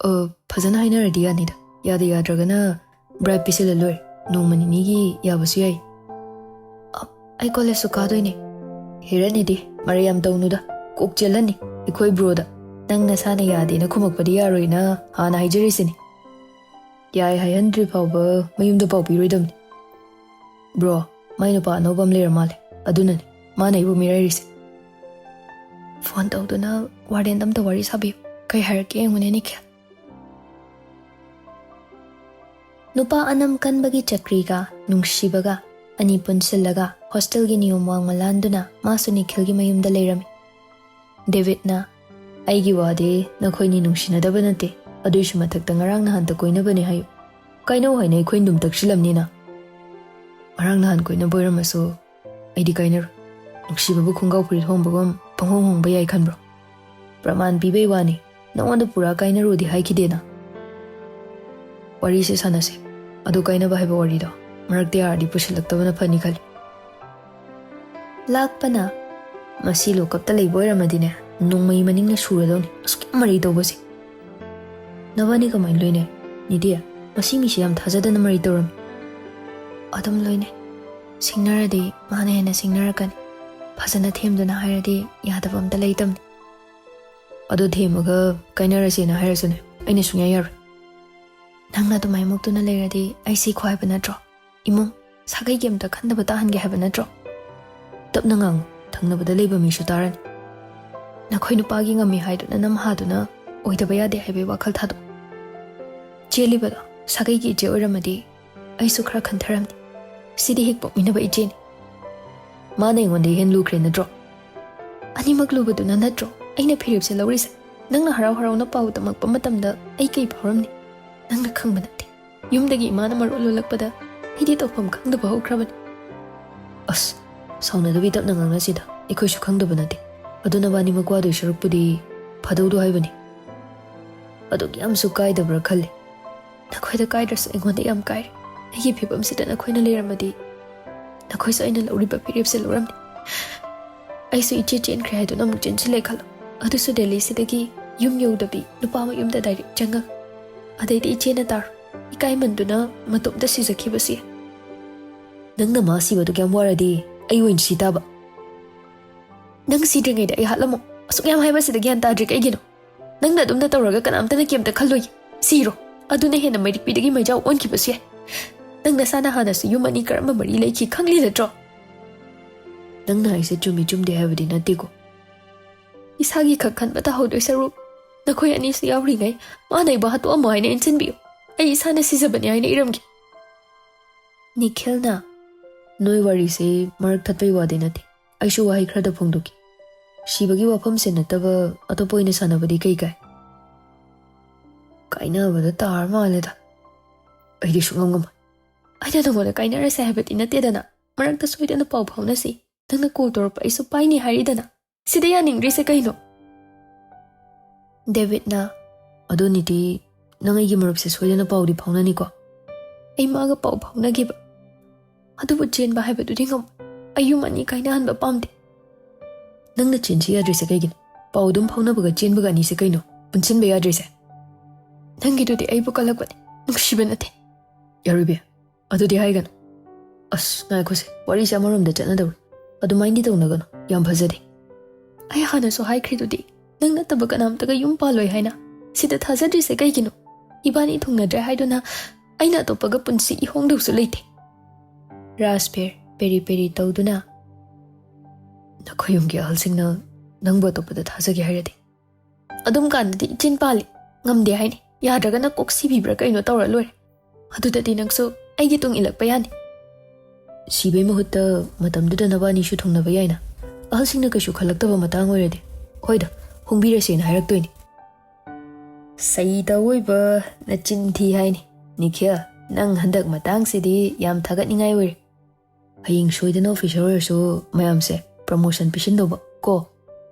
ꯑ, ꯐꯖꯅ ꯍꯥꯏꯅꯔꯗꯤ ꯌꯥꯅꯤꯗ꯫ ꯌꯥꯗ ꯌꯥꯗ꯭ꯔꯒꯅ ꯕ꯭ꯔꯥꯏꯕ ꯄꯤꯁꯤꯜꯂ ꯂꯣꯏꯔꯦ꯫ ꯅꯣꯡꯃ ꯅꯤꯅꯤꯒꯤ ꯌꯥꯕꯁꯨ ꯌꯥꯏ꯫ ꯑ, ꯑꯩ ꯀꯣꯂꯦꯖꯁꯨ ꯀꯥꯗꯣꯏꯅꯦ꯫ ꯍꯦꯔꯠꯅꯤꯗꯤ, ꯃꯔꯩ ꯌꯥꯝ ꯇꯧꯅꯨꯗ꯫ ꯀꯣꯛ ꯆꯦꯜꯂꯅꯤ ꯑꯩꯈꯣꯏ ꯕ꯭ꯔꯣꯗ꯫ ꯅꯪ ꯅꯁꯥꯅ ꯌꯥꯗꯦꯅ ꯈꯨꯝꯃꯛꯄꯗꯤ ꯌꯥꯔꯣꯏꯅ ꯍꯥꯟꯅ ꯍꯥꯏꯖꯔꯤꯁꯤꯅꯤ꯫ ꯌꯥꯏ ꯍꯥꯏꯍꯟꯗ꯭ꯔꯤ ꯐꯥꯎꯕ ꯃꯌꯨꯝꯗ ꯄꯥꯎ ꯄꯤꯔꯣꯏꯗꯕꯅꯤ꯫ ꯕ꯭ꯔꯣ, ꯃꯥꯏ ꯅꯨꯄꯥ ꯑꯅꯧꯕ ꯑꯃ ꯂꯩꯔ ꯃꯥꯜꯂꯦ꯫ ꯑꯗꯨꯅꯅꯦ ꯃꯥꯅ ꯑꯩꯕꯨ ꯃꯤꯔꯥꯏꯔꯤꯁꯦ꯫ ꯐꯣꯟ ꯇꯧꯗꯨꯅ ꯋꯥꯔꯗꯦꯟꯗ ꯑꯝꯇ ꯋꯥꯔꯤ ꯁꯥꯕꯤꯌꯨ꯫ ꯀꯩ ꯍꯥꯏꯔꯛꯀꯦ ꯌꯦꯡꯉꯨꯅꯦ, ꯅꯤꯈꯤꯜ꯫ ꯅꯨꯄꯥ ꯑꯅꯝ ꯀꯟꯕꯒꯤ ꯆꯀ꯭ꯔꯤꯒ ꯅꯨꯡꯁꯤꯕꯒ ꯑꯅꯤ ꯄꯨꯟꯁꯤꯜꯂꯒ ꯍꯣꯁꯇꯦꯜꯒꯤ ꯅꯤꯌꯣꯝ ꯋꯥꯡꯃ ꯂꯥꯟꯗꯨꯅ ꯃꯥꯁꯨ ꯅꯤꯈꯤꯜꯒꯤ ꯃꯌꯨꯝꯗ ꯂꯩꯔꯝꯃꯤ꯫ ꯗꯦꯕꯤꯠꯅ, "ꯑꯩꯒꯤ ꯋꯥꯗꯤ ꯅꯈꯣꯏꯅꯤ ꯅꯨꯡꯁꯤꯅꯗꯕ ꯅꯠꯇꯦ, ꯑꯗꯨꯏꯁꯨ ꯃꯊꯛꯇ ꯉꯔꯥꯡ ꯅꯍꯥꯟꯇ ꯀꯣꯏꯅꯕꯅꯦ ꯍꯥꯏꯌꯨ꯫ ꯀꯥꯏꯅꯧ ꯍꯥꯏꯅ ꯑꯩꯈꯣꯏ ꯑꯗꯨꯝ ꯇꯛꯁꯤꯜꯂꯝꯅꯤꯅ꯫ ꯉꯔꯥꯡ ꯅꯍꯥꯟ ꯀꯣꯏꯅꯕ ꯑꯣꯏꯔꯝꯃꯁꯨ ꯑꯩꯗꯤ ꯀꯥꯏꯅꯔꯣꯏ꯫ ꯅꯨꯡꯁꯤꯕꯕꯨ ꯈꯣꯡꯒ꯭ꯔꯥꯎ ꯐꯨꯔꯤꯠ ꯍꯣꯡꯕꯒꯨꯝ ꯄꯪꯍꯣꯡ ꯍꯣꯡꯕ ꯌꯥꯏ ꯈꯟꯕ꯭ꯔꯣ? ꯄ꯭ꯔꯃꯥꯟ ꯄꯤꯕꯩ ꯋꯥꯅꯤ, ꯅꯉꯣꯟꯗ ꯄꯨꯔꯥ ꯀꯥꯏꯅꯔꯣꯗꯤ ꯍꯥꯏꯈꯤꯗꯦꯅ꯫ ꯋꯥꯔꯤꯁꯦ ꯁꯥꯟꯅꯁꯦ꯫ ꯑꯗꯨ ꯀꯥꯏꯅꯕ ꯍꯥꯏꯕ ꯋꯥꯔꯤꯗꯣ ꯃꯔꯛꯇ ꯌꯥꯔꯗꯤ ꯄꯨꯁꯤꯜꯂꯛꯇꯕꯅ ꯐꯅꯤ ꯈꯜꯂꯤ꯫" ꯂꯥꯛꯄꯅ, "ꯃꯁꯤ ꯂꯣꯀꯞꯇ ꯂꯩꯕ ꯑꯣꯏꯔꯝꯃꯗꯤꯅꯦ, ꯅꯣꯡꯃꯩ ꯃꯅꯤꯡꯅ ꯁꯨꯔꯗꯧꯅꯤ꯫ ꯑꯁꯨꯛ ꯌꯥꯝ ꯃꯔꯩ ꯇꯧꯕꯁꯦ꯫ ꯅꯕꯥꯅꯤ ꯀꯃꯥꯏꯅ ꯂꯣꯏꯅꯩ? ꯅꯤꯗꯤ, ꯃꯁꯤ ꯃꯤꯁꯦ ꯌꯥꯝ ꯊꯥꯖꯗꯅ ꯃꯔꯩ ꯇꯧꯔꯝꯃꯤ꯫" "ꯑꯗꯨꯝ ꯂꯣꯏꯅꯩ꯫ ꯁꯤꯡꯅꯔꯗꯤ ꯃꯥꯅ ꯍꯦꯟꯅ ꯁꯤꯡꯅꯔꯛꯀꯅꯤ꯫ ꯐꯖꯅ ꯊꯦꯝꯗꯨꯅ ꯍꯥꯏꯔꯗꯤ ꯌꯥꯗꯕ ꯑꯝꯇ ꯂꯩꯇꯕꯅꯤ꯫" "ꯑꯗꯣ ꯊꯦꯝꯃꯒ ꯀꯥꯏꯅꯔꯁꯦꯅ ꯍꯥꯏꯔꯁꯨꯅꯦ, ꯑꯩꯅ ꯁꯨꯡꯌꯥ ꯌꯥꯔꯣꯏ꯫" "ꯅꯪꯅ ꯑꯗꯨꯃꯥꯏ ꯃꯨꯛꯇꯨꯅ ꯂꯩꯔꯗꯤ ꯑꯩ ꯁꯤꯈꯣ ꯍꯥꯏꯕ ꯅꯠꯇ꯭ꯔꯣ? ꯏꯃꯨꯡ, ꯁꯥꯒꯩꯒꯤ ꯑꯝꯇ ꯈꯟꯗꯕ ꯇꯥꯍꯟꯒꯦ ꯍꯥꯏꯕ ꯅꯠꯇ꯭ꯔꯣ?" "ꯇꯞꯅ ꯉꯥꯡꯉꯨ, ꯊꯪꯅꯕꯗ ꯂꯩꯕ ꯃꯤꯁꯨ ꯇꯥꯔꯅꯤ꯫" "ꯅꯈꯣꯏ ꯅꯨꯄꯥꯒꯤ ꯉꯝꯃꯤ ꯍꯥꯏꯗꯨꯅ ꯅꯝꯍꯥꯗꯨꯅ ꯑꯣꯏꯗꯕ ꯌꯥꯗꯦ ꯍꯥꯏꯕꯒꯤ ꯋꯥꯈꯜ ꯊꯥꯗꯣꯛꯎ꯫ ꯆꯦꯜꯂꯤꯕꯗꯣ ꯁꯥꯒꯩꯒꯤ ꯏꯆꯦ ꯑꯣꯏꯔꯝꯃꯗꯤ ꯑꯩꯁꯨ ꯈꯔ ꯈꯟꯊꯔꯝꯅꯤ꯫ ꯁꯤꯗꯤ ꯍꯦꯛ ꯄꯣꯛꯃꯤꯟꯅꯕ ꯏꯆꯦꯅꯤ꯫ ꯃꯥꯅ ꯑꯩꯉꯣꯟꯗ ꯏꯍꯦꯟ ꯂꯨꯈ꯭ꯔꯦ ꯅꯠꯇ꯭ꯔꯣ? ꯑꯅꯤꯃꯛ ꯂꯨꯕꯗꯨꯅ ꯅꯠꯇ꯭ꯔꯣ ꯑꯩꯅ ꯐꯤꯔꯦꯞꯁꯦ ꯂꯧꯔꯤꯁꯦ? ꯅꯪꯅ ꯍꯔꯥꯎ ꯍꯔꯥꯎꯅ ꯄꯥꯎ ꯇꯝꯃꯛꯄ ꯃꯇꯝꯗ ꯑꯩ ꯀꯩ ꯐꯥꯎꯔꯝꯅꯤ? ꯅꯪꯅ ꯈꯪꯕ ꯅꯠꯇꯦ꯫ ꯌꯨꯝꯗꯒꯤ ꯏꯃꯥꯅ ꯃꯔꯣꯜ ꯂꯣꯜꯂꯛꯄꯗ ꯑꯩꯗꯤ ꯇꯧꯐꯝ ꯈꯪꯗꯕ ꯍꯧꯈ꯭ꯔꯕꯅꯤ꯫ ꯑꯁ, ꯁꯥꯎꯅꯗꯕꯤ ꯇꯞꯅ ꯉꯥꯡꯅꯁꯤꯗ, ꯑꯩꯈꯣꯏꯁꯨ ꯈꯪꯗꯕ ꯅꯠꯇꯦ꯫ ꯑꯗꯨ ꯅꯕꯥꯅꯤꯃꯛ ꯋꯥꯗꯣꯏ ꯁꯔꯨꯛꯄꯨꯗꯤ ꯐꯥꯗꯧꯗꯣ ꯍꯥꯏꯕꯅꯤ꯫ ꯑꯗꯨꯛ ꯌꯥꯝꯁꯨ ꯀꯥꯏꯗꯕ꯭ꯔꯥ ꯈꯜꯂꯤ꯫ ꯅꯈꯣꯏꯗ ꯀꯥꯏꯗ꯭ꯔꯁꯨ ꯑꯩꯉꯣꯟꯗ ꯌꯥꯝ ꯀꯥꯏꯔꯦ꯫ ꯑꯩꯒꯤ ꯐꯤꯕꯝꯁꯤꯗ ꯅꯈꯣꯏꯅ ꯂꯩꯔꯝꯃꯗꯤ ꯅꯈꯣꯏꯁꯨ ꯑꯩꯅ ꯂꯧꯔꯤꯕ ꯐꯤꯔꯦꯞꯁꯦ ꯂꯧꯔꯝꯅꯤ꯫ ꯑꯩꯁꯨ ꯏꯆꯦ ꯆꯦꯟꯈ꯭ꯔꯦ ꯍꯥꯏꯗꯨꯅ ꯑꯃꯨꯛ ꯆꯦꯟꯁꯤꯜꯂꯦ ꯈꯜꯂꯣ꯫ ꯑꯗꯨꯁꯨ ꯗꯦꯜꯂꯤꯁꯤꯗꯒꯤ ꯌꯨꯝ ꯌꯧꯗꯕꯤ ꯅꯨꯄꯥ ꯃꯌꯨꯝꯗ ꯗꯥꯏꯔꯦꯛ ꯆꯪꯉꯒ꯫ ꯑꯗꯩꯗꯤ ꯏꯆꯦꯅ ꯇꯥꯔꯣ, ꯏꯀꯥꯏꯃꯟꯗꯨꯅ ꯃꯇꯣꯝꯇ ꯁꯤꯖꯈꯤꯕꯁꯨ ꯌꯥꯏ꯫ ꯅꯪꯅ ꯃꯥ ꯁꯤꯕꯗꯨ ꯀꯌꯥꯝ ꯋꯥꯔꯗꯤ ꯑꯩ ꯑꯣꯏꯅ ꯁꯤ ꯇꯥꯕ꯫ ꯅꯪ ꯁꯤꯗ꯭ꯔꯤꯉꯩꯗ ꯑꯩ ꯍꯥꯠꯂꯝꯃꯣ꯫ ꯑꯁꯨꯛ ꯌꯥꯝ ꯍꯥꯏꯕꯁꯤꯗ ꯒ꯭ꯌꯥꯟ ꯇꯥꯗ꯭ꯔꯤ ꯀꯩꯒꯤꯅꯣ? ꯅꯪꯅ ꯑꯗꯨꯝꯅ ꯇꯧꯔꯒ ꯀꯅꯥꯝꯇꯅ ꯀꯩꯝꯇ ꯈꯜꯂꯣꯏ꯫ ꯁꯤꯔꯣ꯫ ꯑꯗꯨꯅ ꯍꯦꯟꯅ ꯃꯩꯔꯤꯛꯄꯤꯗꯒꯤ ꯃꯩꯖꯥꯎ ꯑꯣꯟꯈꯤꯕꯁꯨ ꯌꯥꯏ꯫ ꯅꯪ ꯅꯁꯥꯅ ꯍꯥꯟꯅꯁꯨ ꯌꯨꯝ ꯑꯅꯤ ꯀꯔꯝꯕ ꯃꯔꯤ ꯂꯩꯈꯤ ꯈꯪꯂꯤ ꯅꯠꯇ꯭ꯔꯣ? ꯅꯪꯅ ꯍꯥꯏꯁꯦ ꯆꯨꯝꯃꯤ ꯆꯨꯝꯗꯦ ꯍꯥꯏꯕꯗꯤ ꯅꯠꯇꯦꯀꯣ꯫ ꯏꯁꯥꯒꯤ ꯈꯛ ꯈꯟꯕ ꯇꯥꯍꯧꯗꯣꯏ ꯁꯔꯨꯛ ꯅꯈꯣꯏ ꯑꯅꯤꯁꯨ ꯌꯥꯎꯔꯤꯉꯩ ꯃꯥꯅ ꯑꯩꯕꯨ ꯍꯥꯠꯇꯣꯛꯑꯝꯃꯣ ꯍꯥꯏꯅ ꯏꯟꯁꯤꯟꯕꯤꯌꯨ꯫ ꯑꯩ ꯏꯁꯥꯅ ꯁꯤꯖꯕꯅꯤ ꯍꯥꯏꯅ ꯏꯔꯝꯒꯦ꯫ ꯅꯤꯈꯤꯜꯅ, ꯅꯣꯏ ꯋꯥꯔꯤꯁꯦ ꯃꯔꯛ ꯊꯠꯄꯩ ꯋꯥꯗꯤ ꯅꯠꯇꯦ꯫ ꯑꯩꯁꯨ ꯋꯥꯍꯩ ꯈꯔꯗ ꯐꯣꯡꯗꯣꯛꯀꯦ꯫ ꯁꯤꯕꯒꯤ ꯋꯥꯐꯝꯁꯦ ꯅꯠꯇꯕ ꯑꯇꯣꯞꯄ ꯑꯣꯏꯅ ꯁꯥꯟꯅꯕꯗꯤ ꯀꯩ ꯀꯥꯏ? ꯀꯥꯏꯅꯕꯗ ꯇꯥꯔ ꯃꯥꯜꯂꯦꯗ꯫ ꯑꯩꯗꯤ ꯁꯨꯡꯉꯝ ꯉꯝꯃꯣꯏ꯫ ꯑꯩꯅ ꯅꯉꯣꯟꯗ ꯀꯥꯏꯅꯔꯁꯦ ꯍꯥꯏꯕꯗꯤ ꯅꯠꯇꯦꯗꯅ꯫ ꯃꯔꯛꯇ ꯁꯣꯏꯗꯅ ꯄꯥꯎ ꯐꯥꯎꯅꯁꯤ꯫ ꯅꯪꯅ ꯀꯣꯜ ꯇꯧꯔꯛꯄ ꯑꯩꯁꯨ ꯄꯥꯏꯅꯤ ꯍꯥꯏꯔꯤꯗꯅ꯫ ꯁꯤꯗ ꯌꯥꯅꯤꯡꯗ꯭ꯔꯤꯁꯦ ꯀꯩꯅꯣ? ꯗꯦꯕꯤꯠꯅ, ꯑꯗꯨ ꯅꯤꯇꯤ, ꯅꯪ ꯑꯩꯒꯤ ꯃꯔꯨꯞꯁꯦ ꯁꯣꯏꯗꯅ ꯄꯥꯎꯗꯤ ꯐꯥꯎꯅꯅꯤꯀꯣ? ꯑꯩ ꯃꯥꯒ ꯄꯥꯎ ꯐꯥꯎꯅꯈꯤꯕ꯫ ꯑꯗꯨꯕꯨ ꯆꯦꯟꯕ ꯍꯥꯏꯕꯗꯨꯗꯤ ꯉꯝꯃꯣꯏ꯫ ꯑꯩ ꯌꯨꯝ ꯑꯅꯤ ꯀꯥꯏꯅꯍꯟꯕ ꯄꯥꯝꯗꯦ꯫ ꯅꯪꯅ ꯆꯦꯟꯁꯤ ꯌꯥꯗ꯭ꯔꯤꯁꯦ ꯀꯩꯒꯤꯅꯣ? ꯄꯥꯎ ꯑꯗꯨꯝ ꯐꯥꯎꯅꯕꯒ ꯆꯦꯟꯕꯒ ꯑꯅꯤꯁꯦ ꯀꯩꯅꯣ? ꯄꯨꯟꯁꯤꯟꯕ ꯌꯥꯗ꯭ꯔꯤꯁꯦ? ꯅꯪꯒꯤꯗꯨꯗꯤ ꯑꯩꯕꯨ ꯀꯜꯂꯛꯄꯅꯦ, ꯅꯨꯡꯁꯤꯕ ꯅꯠꯇꯦ꯫ ꯌꯥꯔꯣꯏꯕꯤ, ꯑꯗꯨꯗꯤ ꯍꯥꯏꯒꯅꯨ꯫ ꯑꯁ, ꯉꯥꯏꯈꯣꯁꯦ, ꯋꯥꯔꯤꯁꯦ ꯑꯃꯔꯣꯝꯗ ꯆꯠꯅꯗꯧꯔꯤ꯫ ꯑꯗꯨꯃꯥꯏꯅꯗꯤ ꯇꯧꯅꯒꯅꯨ, ꯌꯥꯝ ꯐꯖꯗꯦ꯫ ꯑꯩ ꯍꯥꯟꯅꯁꯨ ꯍꯥꯏꯈ꯭ꯔꯤꯗꯨꯗꯤ, ꯅꯪ ꯅꯠꯇꯕ ꯀꯅꯥꯝꯇꯒ ꯌꯨꯝ ꯄꯥꯜꯂꯣꯏ ꯍꯥꯏꯅ꯫ ꯁꯤꯗ ꯊꯥꯖꯗ꯭ꯔꯤꯁꯦ ꯀꯩꯒꯤꯅꯣ? ꯏꯕꯥꯅꯤ ꯊꯨꯡꯅꯗ꯭ꯔꯦ ꯍꯥꯏꯗꯨꯅ ꯑꯩꯅ ꯑꯇꯣꯞꯄꯒ ꯄꯨꯟꯁꯤ ꯏꯍꯣꯡꯗꯧꯁꯨ ꯂꯩꯇꯦ꯫ ꯔꯥꯖꯕꯤꯔ ꯄꯦꯔꯤ ꯄꯦꯔꯤ ꯇꯧꯗꯨꯅ, ꯅꯈꯣꯏ ꯌꯨꯝꯒꯤ ꯑꯍꯜꯁꯤꯡꯅ ꯅꯪꯕꯨ ꯑꯇꯣꯞꯄꯗ ꯊꯥꯖꯒꯦ ꯍꯥꯏꯔꯗꯤ? ꯑꯗꯨꯝ ꯀꯥꯟꯗꯗꯤ ꯏꯆꯤꯟ ꯄꯥꯜꯂꯤ, ꯉꯝꯗꯦ ꯍꯥꯏꯅꯤ꯫ ꯌꯥꯗ꯭ꯔꯒꯅ ꯀꯣꯛ ꯁꯤꯕꯤꯕ꯭ꯔꯥ ꯀꯩꯅꯣ ꯇꯧꯔ ꯂꯣꯏꯔꯦ꯫ ꯑꯗꯨꯗꯗꯤ ꯅꯪꯁꯨ ꯑꯩꯒꯤ ꯇꯨꯡ ꯏꯜꯂꯛꯄ ꯌꯥꯅꯤ꯫ ꯁꯤꯕꯩ ꯃꯍꯨꯠꯇ ꯃꯇꯝꯗꯨꯗ ꯅꯕꯥꯅꯤꯁꯨ ꯊꯨꯡꯅꯕ ꯌꯥꯏꯅ꯫ ꯑꯍꯜꯁꯤꯡꯅ ꯀꯩꯁꯨ ꯈꯜꯂꯛꯇꯕ ꯃꯇꯥꯡ ꯑꯣꯏꯔꯗꯤ, ꯍꯣꯏꯗ, ꯍꯣꯡꯕꯤꯔꯁꯦꯅ ꯍꯥꯏꯔꯛꯇꯣꯏꯅꯤ꯫ ꯁꯩꯇ ꯑꯣꯏꯕ ꯅꯆꯤꯟ ꯊꯤ ꯍꯥꯏꯅꯤ, ꯅꯤꯈꯤꯜ꯫ ꯅꯪ ꯍꯟꯗꯛ ꯃꯇꯥꯡꯁꯤꯗꯤ ꯌꯥꯝ ꯊꯥꯒꯠꯅꯤꯡꯉꯥꯏ ꯑꯣꯏꯔꯦ꯫ ꯍꯌꯦꯡ ꯁꯣꯏꯗꯅ ꯑꯣꯐꯤꯁꯔ ꯑꯣꯏꯔꯁꯨ ꯃꯌꯥꯝꯁꯦ ꯄ꯭ꯔꯃꯣꯁꯟ ꯄꯤꯁꯤꯟꯗꯧꯕ ꯀꯣ꯫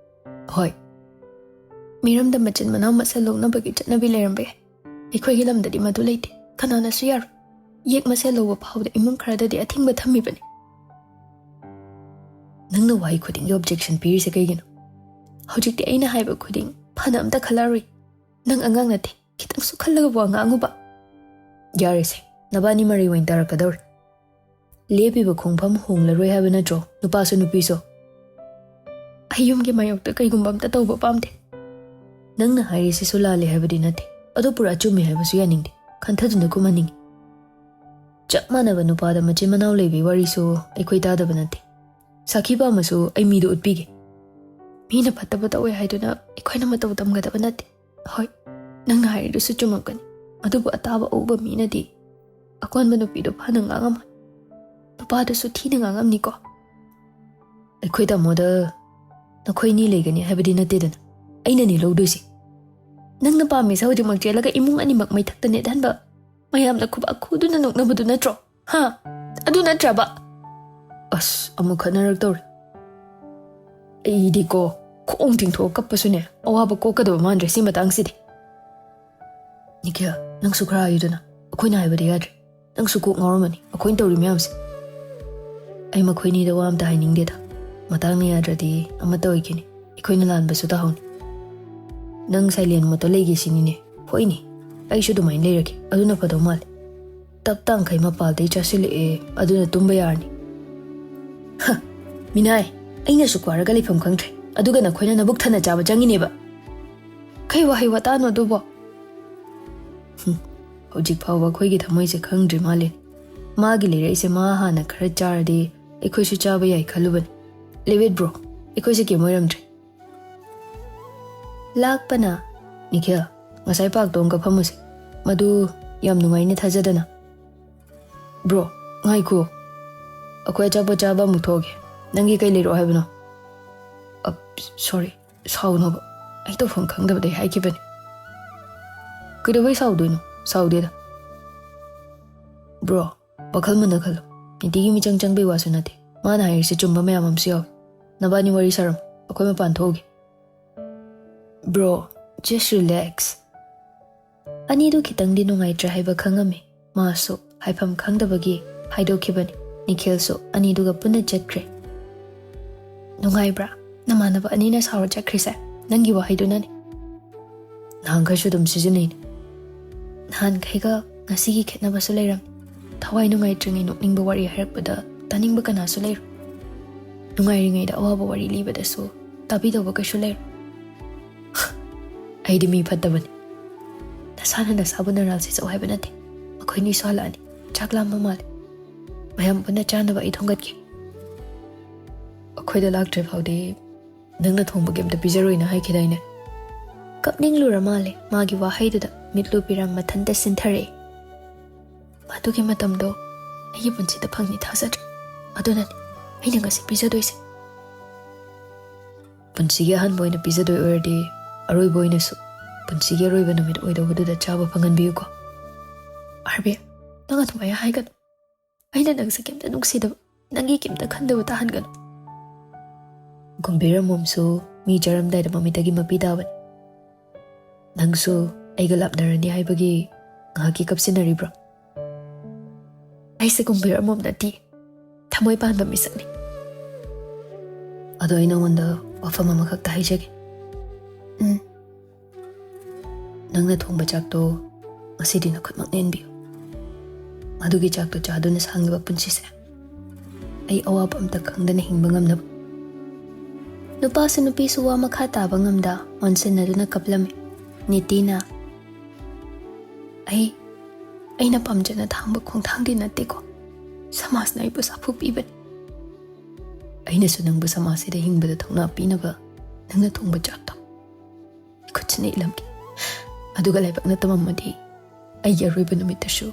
ꯍꯣꯏ꯫ ꯃꯤꯔꯝꯗ ꯃꯆꯤꯟ ꯃꯅꯥꯎ ꯃꯁꯦꯜ ꯂꯣꯛꯅꯕꯒꯤ ꯆꯠꯅꯕꯤ ꯂꯩꯔꯝꯕ ꯌꯥꯏ꯫ ꯑꯩꯈꯣꯏꯒꯤ ꯂꯝꯗꯗꯤ ꯃꯗꯨ ꯂꯩꯇꯦ꯫ ꯀꯅꯥꯅꯁꯨ ꯌꯥꯔꯣꯏ꯫ ꯌꯦꯛ ꯃꯁꯦꯜ ꯂꯧꯕ ꯐꯥꯎꯗ ꯏꯃꯨꯡ ꯈꯔꯗꯗꯤ ꯑꯊꯤꯡꯕ ꯊꯝꯃꯤꯕꯅꯤ꯫ ꯅꯪꯅ ꯋꯥꯍꯩ ꯈꯨꯗꯤꯡꯒꯤ ꯑꯣꯕꯖꯦꯛꯁꯟ ꯄꯤꯔꯤꯁꯦ ꯀꯩꯒꯤꯅꯣ? ꯍꯧꯖꯤꯛꯇꯤ ꯑꯩꯅ ꯍꯥꯏꯕ ꯈꯨꯗꯤꯡ ꯐꯅ ꯑꯝꯇ ꯈꯜꯂꯔꯣꯏ꯫ ꯅꯪ ꯑꯉꯥꯡ ꯅꯠꯇꯦ꯫ ꯈꯤꯇꯪꯁꯨ ꯈꯜꯂꯒ ꯋꯥ ꯉꯥꯡꯉꯨꯕ꯫ ꯌꯥꯔꯦꯁꯦ, ꯅꯕꯥꯅꯤ ꯃꯔꯩ ꯑꯣꯏꯅ ꯇꯥꯔꯛꯀꯗꯧꯔꯦ꯫ ꯂꯦꯞꯄꯤꯕ ꯈꯣꯡꯐꯝ ꯍꯣꯡꯂꯔꯣꯏ ꯍꯥꯏꯕ ꯅꯠꯇ꯭ꯔꯣ, ꯅꯨꯄꯥꯁꯨ ꯅꯨꯄꯤꯁꯨ? ꯑꯩ ꯌꯨꯝꯒꯤ ꯃꯥꯌꯣꯛꯇ ꯀꯩꯒꯨꯝꯕ ꯑꯝꯇ ꯇꯧꯕ ꯄꯥꯝꯗꯦ꯫ ꯅꯪꯅ ꯍꯥꯏꯔꯤꯁꯤꯁꯨ ꯂꯥꯜꯂꯦ ꯍꯥꯏꯕꯗꯤ ꯅꯠꯇꯦ, ꯑꯗꯣ ꯄꯨꯔꯥ ꯆꯨꯝꯃꯦ ꯍꯥꯏꯕꯁꯨ ꯌꯥꯅꯤꯡꯗꯦ꯫ ꯈꯟꯊꯗꯨꯅ ꯈꯨꯝꯍꯟꯅꯤꯡꯉꯤ꯫ ꯆꯞ ꯃꯥꯟꯅꯕ ꯅꯨꯄꯥꯗ ꯃꯆꯤꯟ ꯃꯅꯥꯎ ꯂꯩꯕꯒꯤ ꯋꯥꯔꯤꯁꯨ ꯑꯩꯈꯣꯏ ꯇꯥꯗꯕ ꯅꯠꯇꯦ꯫ ꯁꯥꯈꯤ ꯄꯥꯝꯃꯁꯨ ꯑꯩ ꯃꯤꯗꯣ ꯎꯠꯄꯤꯒꯦ꯫ ꯃꯤꯅ ꯐꯠꯇꯕ ꯇꯧꯋꯦ ꯍꯥꯏꯗꯨꯅ ꯑꯩꯈꯣꯏꯅ ꯃꯇꯧ ꯇꯝꯒꯗꯕ ꯅꯠꯇꯦ꯫ ꯍꯣꯏ, ꯅꯪꯅ ꯍꯥꯏꯔꯤꯗꯨꯁꯨ ꯆꯨꯝꯃꯝꯒꯅꯤ, ꯑꯗꯨꯕꯨ ꯑꯇꯥꯕ ꯑꯎꯕ ꯃꯤꯅꯗꯤ ꯑꯀꯣꯟꯕ ꯅꯨꯄꯤꯗꯣ ꯐꯅ ꯉꯥꯡꯉꯝꯃꯣꯏ꯫ ꯅꯨꯄꯥꯗꯨꯁꯨ ꯊꯤꯅ ꯉꯥꯡꯉꯝꯅꯤꯀꯣ꯫ ꯑꯩꯈꯣꯏ ꯇꯥꯃꯣꯗ ꯅꯈꯣꯏꯅꯤ ꯂꯩꯒꯅꯤ ꯍꯥꯏꯕꯗꯤ ꯅꯠꯇꯦꯗꯅ, ꯑꯩꯅꯅꯤ ꯂꯧꯗꯣꯏꯁꯦ꯫ ꯅꯪꯅ ꯄꯥꯝꯃꯤꯁꯦ ꯍꯧꯖꯤꯛꯃꯛ ꯆꯦꯜꯂꯒ ꯏꯃꯨꯡ ꯑꯅꯤꯃꯛ ꯃꯩ ꯊꯛꯇ ꯅꯦꯠꯍꯟꯕ, ꯃꯌꯥꯝꯅ ꯈꯨꯕꯥꯛ ꯈꯨꯗꯨꯅ ꯅꯣꯛꯅꯕꯗꯨ ꯅꯠꯇ꯭ꯔꯣ? ꯍꯥ? ꯑꯗꯨ ꯅꯠꯇ꯭ꯔꯕ? ꯑꯁ, ꯑꯃꯨꯛ ꯈꯠꯅꯔꯛꯇꯧꯔꯦ꯫ ꯑꯩꯗꯤꯀꯣ, ꯈꯣꯡ ꯇꯤꯡꯊꯣꯛꯑ ꯀꯞꯄꯁꯨꯅꯦ, ꯑꯋꯥꯕ ꯀꯣꯛꯀꯗꯕ ꯃꯥꯟꯗ꯭ꯔꯦ ꯁꯤ ꯃꯇꯥꯡꯁꯤꯗꯤ꯫ ꯅꯤꯈꯤꯜ, ꯅꯪꯁꯨ ꯈꯔ ꯍꯥꯏꯌꯨꯗꯅ, ꯑꯩꯈꯣꯏꯅ ꯍꯥꯏꯕꯗꯤ ꯌꯥꯗ꯭ꯔꯦ꯫ ꯅꯪꯁꯨ ꯀꯣꯛ ꯉꯥꯎꯔꯝꯃꯅꯤ ꯑꯩꯈꯣꯏꯅ ꯇꯧꯔꯤ ꯃꯌꯥꯝꯁꯦ꯫ ꯑꯩ ꯃꯈꯣꯏꯅꯤꯗ ꯋꯥ ꯑꯝꯇ ꯍꯥꯏꯅꯤꯡꯗꯦꯗ꯫ ꯃꯇꯥꯡꯅ ꯌꯥꯗ꯭ꯔꯗꯤ ꯑꯃꯠꯇ ꯑꯣꯏꯈꯤꯅꯤ꯫ ꯑꯩꯈꯣꯏꯅ ꯂꯥꯟꯕꯁꯨ ꯇꯥꯍꯧꯅꯤ꯫ ꯅꯪ ꯁꯥꯏꯂꯦꯟ ꯃꯣꯠꯇ ꯂꯩꯒꯦ ꯁꯤꯅꯤꯅꯦ꯫ ꯍꯣꯏꯅꯦ, ꯑꯩꯁꯨ ꯑꯗꯨꯃꯥꯏꯅ ꯂꯩꯔꯒꯦ꯫ ꯑꯗꯨꯅ ꯐꯗꯧ ꯃꯥꯜꯂꯦ꯫ ꯇꯞ ꯇꯥꯡꯈꯩ ꯃꯄꯥꯜꯗꯩ ꯆꯥꯁꯤꯜꯂꯛꯑꯦ, ꯑꯗꯨꯅ ꯇꯨꯝꯕ ꯌꯥꯔꯅꯤ꯫ ꯍ, ꯃꯤꯅꯥꯏ, ꯑꯩꯅꯁꯨ ꯀ꯭ꯋꯥꯔꯒ ꯂꯩꯐꯝ ꯈꯪꯗ꯭ꯔꯦ, ꯑꯗꯨꯒ ꯅꯈꯣꯏꯅ ꯅꯕꯨꯛ ꯊꯟꯅ ꯆꯥꯕ ꯆꯪꯉꯤꯅꯦꯕ꯫ ꯀꯩ ꯋꯥꯍꯩ ꯋꯥꯇꯥꯅꯣ ꯑꯗꯨꯕꯣ? ꯍꯨꯝ, ꯍꯧꯖꯤꯛ ꯐꯥꯎꯕ ꯑꯩꯈꯣꯏꯒꯤ ꯊꯃꯣꯏꯁꯦ ꯈꯪꯗ꯭ꯔꯤ ꯃꯥꯜꯂꯦ꯫ ꯃꯥꯒꯤ ꯂꯩꯔꯛꯏꯁꯦ ꯃꯥ ꯍꯥꯟꯅ ꯈꯔ ꯆꯥꯔꯗꯤ ꯑꯩꯈꯣꯏꯁꯨ ꯆꯥꯕ ꯌꯥꯏ ꯈꯜꯂꯨꯕꯅꯤ꯫ Leave it, bro, ꯑꯩꯈꯣꯏꯁꯦ ꯀꯩꯝ ꯑꯣꯏꯔꯝꯗ꯭ꯔꯦ꯫ ꯂꯥꯛꯄꯅ, ꯅꯤꯈꯤꯜ, ꯉꯁꯥꯏ ꯄꯥꯔꯛꯇꯣ ꯑꯃꯨꯛꯀ ꯐꯝꯃꯨꯁꯦ꯫ ꯃꯗꯨ ꯌꯥꯝ ꯅꯨꯡꯉꯥꯏꯅꯤ ꯊꯥꯖꯗꯅ꯫ Bro, ꯉꯥꯏꯈꯣ꯫ ꯑꯩꯈꯣꯏ ꯑꯆꯥꯄꯣꯠ ꯆꯥꯕ ꯑꯃꯨꯛ ꯊꯣꯛꯑꯒꯦ꯫ ꯅꯪꯒꯤ ꯀꯩ ꯂꯩꯔꯛꯑꯣ ꯍꯥꯏꯕꯅꯣ? ꯑ, sorry, ꯁꯥꯎꯅꯣꯕ꯫ ꯑꯩ ꯇꯧꯐꯝ ꯈꯪꯗꯕꯗꯩ ꯍꯥꯏꯈꯤꯕꯅꯤ꯫ ꯀꯩꯗꯧꯕꯩ ꯁꯥꯎꯗꯣꯏꯅꯣ? ꯁꯥꯎꯗꯦꯗ꯫ ꯕ꯭ꯔꯣ, ꯋꯥꯈꯜ ꯃꯨꯟꯅ ꯈꯜꯂꯣ꯫ ꯅꯤꯇꯤꯒꯤ ꯃꯤꯆꯪ ꯆꯪꯕꯩ ꯋꯥꯁꯨ ꯅꯠꯇꯦ꯫ ꯃꯥꯅ ꯍꯥꯏꯔꯤꯁꯦ ꯆꯨꯝꯕ ꯃꯌꯥꯝ ꯑꯃꯁꯨ ꯌꯥꯎꯏ꯫ ꯅꯕꯥꯅꯤ ꯋꯥꯔꯤ ꯁꯥꯔꯝꯃꯣ, ꯑꯩꯈꯣꯏ ꯃꯄꯥꯟ ꯊꯣꯛꯎꯒꯦ꯫ Bro, just relax. ꯑꯅꯤꯗꯨ ꯈꯤꯇꯪꯗꯤ ꯅꯨꯡꯉꯥꯏꯇ꯭ꯔꯦ ꯍꯥꯏꯕ ꯈꯪꯉꯝꯃꯤ꯫ ꯃꯥꯁꯨ ꯍꯥꯏꯐꯝ ꯈꯪꯗꯕꯒꯤ ꯍꯥꯏꯗꯣꯛꯈꯤꯕꯅꯤ꯫ ꯅꯤꯈꯤꯜꯁꯨ ꯑꯅꯤꯗꯨꯒ ꯄꯨꯟꯅ ꯆꯠꯈ꯭ꯔꯦ꯫ ꯅꯨꯡꯉꯥꯏꯕ꯭ꯔꯥ? ꯅꯃꯥꯟꯅꯕ ꯑꯅꯤꯅ ꯁꯥꯎꯔ ꯆꯠꯈ꯭ꯔꯤꯁꯦ ꯅꯪꯒꯤ ꯋꯥꯍꯩꯗꯨꯅꯅꯤ꯫ ꯅꯍꯥꯟꯈꯩꯁꯨ ꯑꯗꯨꯝ ꯁꯤꯖꯤꯟꯅꯩꯅꯦ꯫ ꯅꯍꯥꯟꯈꯩꯒ ꯉꯁꯤꯒꯤ ꯈꯦꯠꯅꯕꯁꯨ ꯂꯩꯔꯝꯃꯤ꯫ ꯊꯋꯥꯏ ꯅꯨꯡꯉꯥꯏꯇ꯭ꯔꯤꯉꯩ ꯅꯣꯛꯅꯤꯡꯕ ꯋꯥꯔꯤ ꯍꯥꯏꯔꯛꯄꯗ ꯇꯥꯅꯤꯡꯕ ꯀꯅꯥꯁꯨ ꯂꯩꯔꯣꯏ꯫ ꯅꯨꯡꯉꯥꯏꯔꯤꯉꯩꯗ ꯑꯋꯥꯕ ꯋꯥꯔꯤ ꯂꯤꯕꯗꯁꯨ ꯇꯥꯕꯤꯗꯧꯕ ꯀꯩꯁꯨ ꯂꯩꯔꯣꯏ꯫ ꯑꯩꯗꯤ ꯃꯤ ꯐꯠꯇꯕꯅꯤ꯫ ꯅꯁꯥꯅ ꯅꯁꯥꯕꯨ ꯅꯔꯥꯜ ꯁꯤꯆꯧ ꯍꯥꯏꯕ ꯅꯠꯇꯦ꯫ ꯑꯩꯈꯣꯏꯅꯤꯁꯨ ꯍꯜꯂꯛꯑꯅꯤ꯫ ꯆꯥꯛ ꯂꯥꯝꯕ ꯃꯥꯜꯂꯦ꯫ ꯃꯌꯥꯝ ꯄꯨꯟꯅ ꯆꯥꯅꯕ ꯑꯩ ꯊꯣꯡꯒꯠꯀꯦ꯫ ꯑꯩꯈꯣꯏꯗ ꯂꯥꯛꯇ꯭ꯔꯤ ꯐꯥꯎꯗꯤ ꯅꯪꯅ ꯊꯣꯡꯕ ꯀꯩꯝꯇ ꯄꯤꯖꯔꯣꯏꯅ ꯍꯥꯏꯈꯤꯗꯥꯏꯅꯦ? ꯀꯞꯅꯤꯡꯂꯨꯔ ꯃꯥꯜꯂꯦ꯫ ꯃꯥꯒꯤ ꯋꯥꯍꯩꯗꯨꯗ ꯃꯤꯠꯂꯨ ꯄꯤꯔꯥꯡ ꯃꯊꯟꯇ ꯁꯤꯟꯊꯔꯛꯑꯦ꯫ ꯃꯗꯨꯒꯤ ꯃꯇꯝꯗꯣ ꯑꯩꯒꯤ ꯄꯨꯟꯁꯤꯗ ꯐꯪꯅꯤ ꯊꯥꯖꯗ꯭ꯔꯦ꯫ ꯑꯗꯨꯅꯅꯤ ꯑꯩꯅ ꯉꯁꯤ ꯄꯤꯖꯗꯣꯏꯁꯦ꯫ ꯄꯨꯟꯁꯤꯒꯤ ꯑꯍꯥꯟꯕ ꯑꯣꯏꯅ ꯄꯤꯖꯗꯣꯏ ꯑꯣꯏꯔꯗꯤ ꯑꯔꯣꯏꯕ ꯑꯣꯏꯅꯁꯨ ꯄꯨꯟꯁꯤꯒꯤ ꯑꯔꯣꯏꯕ ꯅꯨꯃꯤꯠ ꯑꯣꯏꯗꯧꯕꯗꯨꯗ ꯆꯥꯕ ꯐꯪꯍꯟꯕꯤꯌꯨꯀꯣ꯫ ꯑꯥꯔꯕꯤ, ꯅꯪ ꯑꯗꯨꯃꯥꯏꯅ ꯍꯥꯏꯒꯅꯨ꯫ ꯑꯩꯅ ꯅꯪꯁꯦ ꯀꯩꯝꯇ ꯅꯨꯡꯁꯤꯗꯕ, ꯅꯪꯒꯤ ꯀꯩꯝꯇ ꯈꯟꯗꯕ ꯇꯥꯍꯟꯒꯅꯨ꯫ ꯒꯨꯝꯕꯤꯔ ꯃꯣꯝꯁꯨ ꯃꯤ ꯆꯥꯔꯝꯗꯥꯏꯗ ꯃꯃꯤꯠꯇꯒꯤ ꯃꯄꯤ ꯇꯥꯕꯅꯤ꯫ ꯅꯪꯁꯨ ꯑꯩꯒ ꯂꯥꯞꯅꯔꯅꯤ ꯍꯥꯏꯕꯒꯤ ꯉꯥꯏꯍꯥꯛꯀꯤ ꯀꯞꯁꯤꯟꯅꯔꯤꯕ꯭ꯔꯣ? ꯑꯩꯁꯦ ꯒꯨꯝꯕꯤꯔ ꯃꯣꯝ ꯅꯠꯇꯦ, ꯊꯃꯣꯏ ꯄꯥꯟꯕ ꯃꯤꯁꯛꯅꯤ꯫ ꯑꯗꯣ ꯑꯩ ꯅꯉꯣꯟꯗ ꯋꯥꯐꯝ ꯑꯃꯈꯛꯇ ꯍꯥꯏꯖꯒꯦ꯫ ꯎꯝ꯫ ꯅꯪꯅ ꯊꯣꯡꯕ ꯆꯥꯛꯇꯣ ꯉꯁꯤꯗꯤ ꯅꯈꯨꯠꯃꯛꯅ ꯏꯟꯕꯤꯌꯨ꯫ ꯃꯗꯨꯒꯤ ꯆꯥꯛꯇꯣ ꯆꯥꯗꯨꯅ ꯁꯥꯡꯂꯤꯕ ꯄꯨꯟꯁꯤꯁꯦ ꯑꯩ ꯑꯋꯥꯕ ꯑꯝꯇ ꯈꯪꯗꯅ ꯍꯤꯡꯕ ꯉꯝꯅꯕ꯫ ꯅꯨꯄꯥꯁꯨ ꯅꯨꯄꯤꯁꯨ ꯋꯥ ꯃꯈꯥ ꯇꯥꯕ ꯉꯝꯗ ꯑꯣꯟꯁꯤꯟꯅꯗꯨꯅ ꯀꯞꯂꯝꯃꯤ꯫ ꯅꯤꯇꯤꯅ, "ꯑꯩ, ꯑꯩꯅ ꯄꯥꯝꯖꯅ ꯊꯥꯡꯕ ꯈꯣꯡꯊꯥꯡꯗꯤ ꯅꯠꯇꯦꯀꯣ꯫ ꯁꯃꯥꯖꯅ ꯑꯩꯕꯨ ꯁꯥꯐꯨ ꯄꯤꯕꯅꯤ꯫ ꯑꯩꯅꯁꯨ ꯅꯪꯕꯨ ꯁꯃꯥꯖꯁꯤꯗ ꯍꯤꯡꯕꯗ ꯊꯧꯅꯥ ꯄꯤꯅꯕ ꯅꯪꯅ ꯊꯣꯡꯕ ꯆꯥꯛꯇꯣ ꯈꯨꯠꯁꯤꯅ ꯏꯠꯂꯝꯒꯦ꯫ ꯑꯗꯨꯒ ꯂꯥꯏꯕꯛꯅ ꯇꯝꯃꯝꯃꯗꯤ ꯑꯩꯒꯤ ꯑꯔꯣꯏꯕ ꯅꯨꯃꯤꯠꯇꯁꯨ